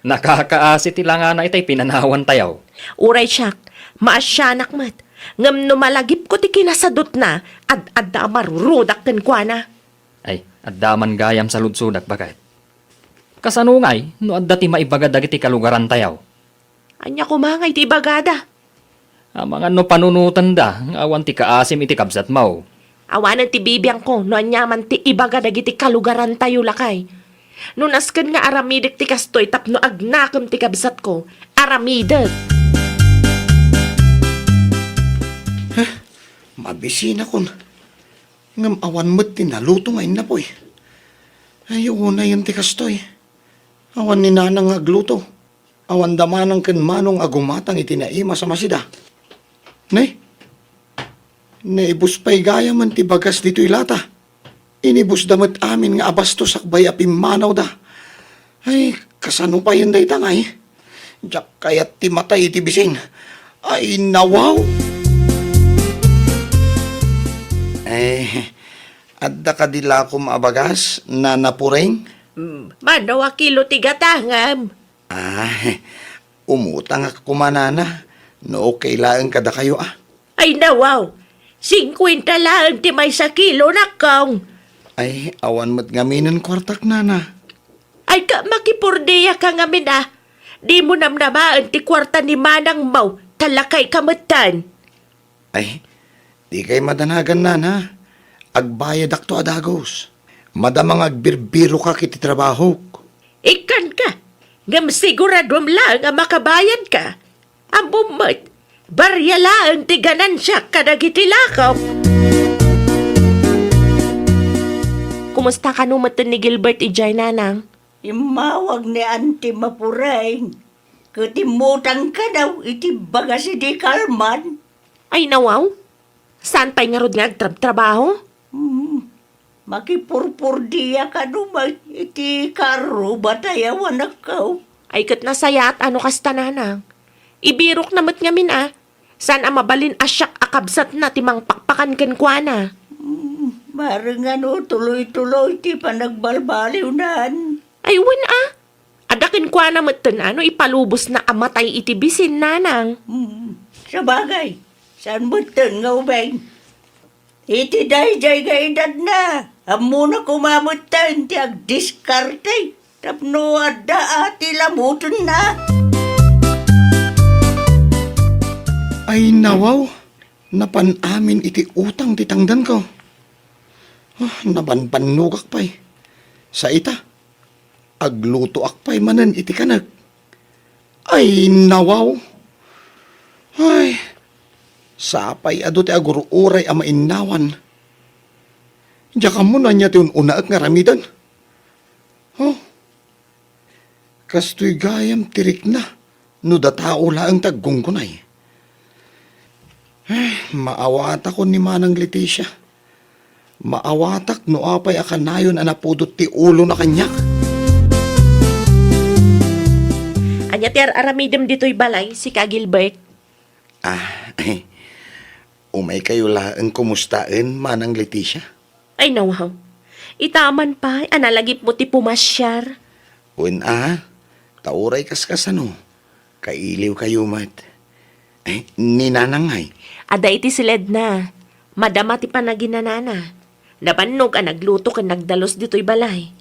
Nakakaasi ti langana itay pinanawantayo. Uray siak, maasianak met. Ngem no malagipko ti kinasadutna, ad-adda a marurudak kenkuana. Ay, adda man gayam saludsodak, baket. Kasano ngay no adda ti maibaga dagiti kalugarantayo? Ania koma ngay ti ibagada? Amangan no panunotenda nga awan ti kaasim iti kabsatmo. Awanen ti bibiangko no aniaman ti ibaga dagiti kalugarantayo, lakay. No nasken nga aramidek ti kastoy tapno agnakem ti kabsatko, aramidek. Huh? Mabisinakon. Ngem awan met ti naluto nga innapoy. Ay, unayen ti kastoy. Awan ni Nanang nga agluto. Awan da Manang ken Manong a gumatang iti naimas a masida. Ne? Naibus pay gayamen ti bagas ditoy lata. Inibusda met amin nga abastos sakbay a pimmanawda. Ay, kasano payen dayta ngay? Diak kayat ti matay iti bisin. Ay, nawaw! Ay, adda kadi lakom a bagas, Nana Puring? Mm, mano a kilo ti gatangam? Ah, umutangak koma, Nana, no okay laeng kadakayo, a. Ay, nawaw! Singkuenta laeng ti maysa kilo, nakkong! Ay, awan met ngaminen kuartak, Nana. Ay, ka, makipurdiaka ngamin, a. Dimo namnamaen ti kuarta ni manangmo, ta lakayka metten. Ay, dikay madanagan, Nana. Agbayadakto a dagus. Madama nga agbirbirokak iti trabahok. Ikkanka, ngem siguraduem laeng a makabayadka. Ammom met, baria laeng ti ganansiak kadagiti lakok. Kumusta kano metten ni Gilbert idiay, Nanang? Immawag ni Auntie Mapureng ket immutang kano iti bagas idi kalman. Ay, nawaw. Saan pay ngarud nga agtrabtrabaho? Hmm, makipurpurdia kano met iti karruba tayawanakko. Ay, ket nasayaat a no kasta, nanang. Ibirokna met ngamin a, saan a mabalin a siak a kabsatna ti mangpakpakan kenkuana. Hmm, maringan no tuloy-tuloy ti panagbalbaliwnan. Ay, wen a. Adda kenkuana metten a no ipalubosna a matay iti bisin, nanang. Hmm, sabagay, saan metten nga ubing? Iti daydiay nga edadna, ammona koma metten ti agdiskarte tapno adda a ti lamutenna. Ay, nawaw, napan amin iti utang ti tangdanko. Ah, nabanbannogak pay. Sa ita, aglutoak pay manen iti kanek. Ay, nawaw! Ay, sapay adu ti agur-uray a mainnawan. Diak ammo no ania ti un-unaek nga aramiden. Oh, kastoy gayam ti rikna no datao laeng ti aggunggunay. Eh, maawatakon ni Manang Leticia. Maawatak no apay a kanayon a napudot ti ulona kaniak. Ania ti ar-aramidem ditoy balay, sika, Gilbert? Ah, umaykayo laeng kumustaen, Manang Leticia? Ay, nawaw. Ita man pay a nalagipmo ti pumasiar. Wen a, ta uray kaskasano, kailiwkayo met. Eh, ni Nanang ngay? Adda iti siledna. Madama ti panaginanana. Nabannog a nagluto ken nagdalus ditoy balay.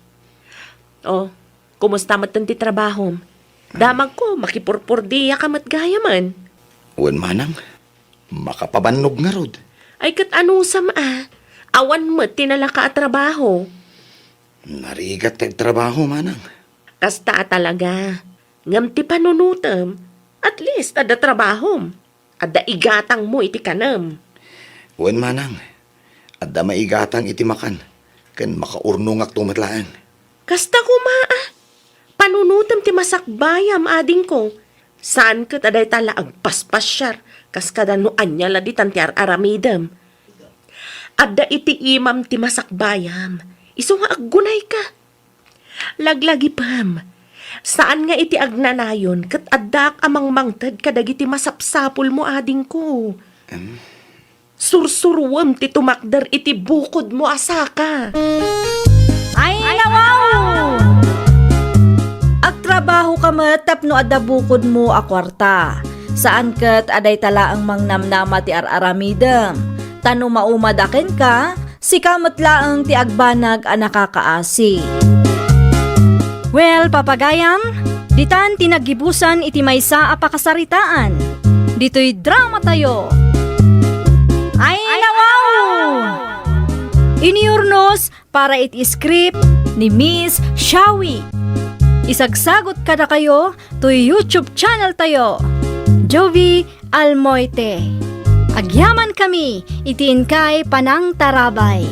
Oh, kumusta metten ti trabahom? Damagko, makipurpurdiaka met gayamen. Wen manang, makapabannog ngarud. Ay, ket anusam a, awan met ti nalaka a trabaho. Narigat ti agtrabaho, manang. Kasta a talaga. Ngem ti panunutem, at least adda trabahom. Adda igatangmo iti kanem. Wen, manang, adda maigatang iti makan, ken makaurnongakto met laeng. Kasta koma a, panunutem ti masakbayam, adingko. Saan ket a dayta la agpaspasiar, kas kada no ania la ditan ti ar-aramidem. Adda iti imam ti masakbayam, isu nga aggunayka. Laglagipem, saan nga iti agnanayon ket addaak a mangmangted kadagiti masapsapulmo, adingko. Em? Sursuruem ti tumakder iti bukodmo a saka. Ay, nawaw! Agtrabahoka met tapno adda bukodmo a kuarta. Saan ket a dayta laeng mangnamnama ti ar-aramidem. Ta no maumada kenka, sika met laeng ti agbanag a nakakaasi. Well, papagayam, ditan ti naggibusan iti maysa a pakasaritaan. Ditoy dramatayo. Ay, nawaw! Iniurnos para iti script ni Miss Shawi. Isagsagot kadakayo toy YouTube channel tayo, Jovi Almoite. Agyamankami iti inkay panangtarabay.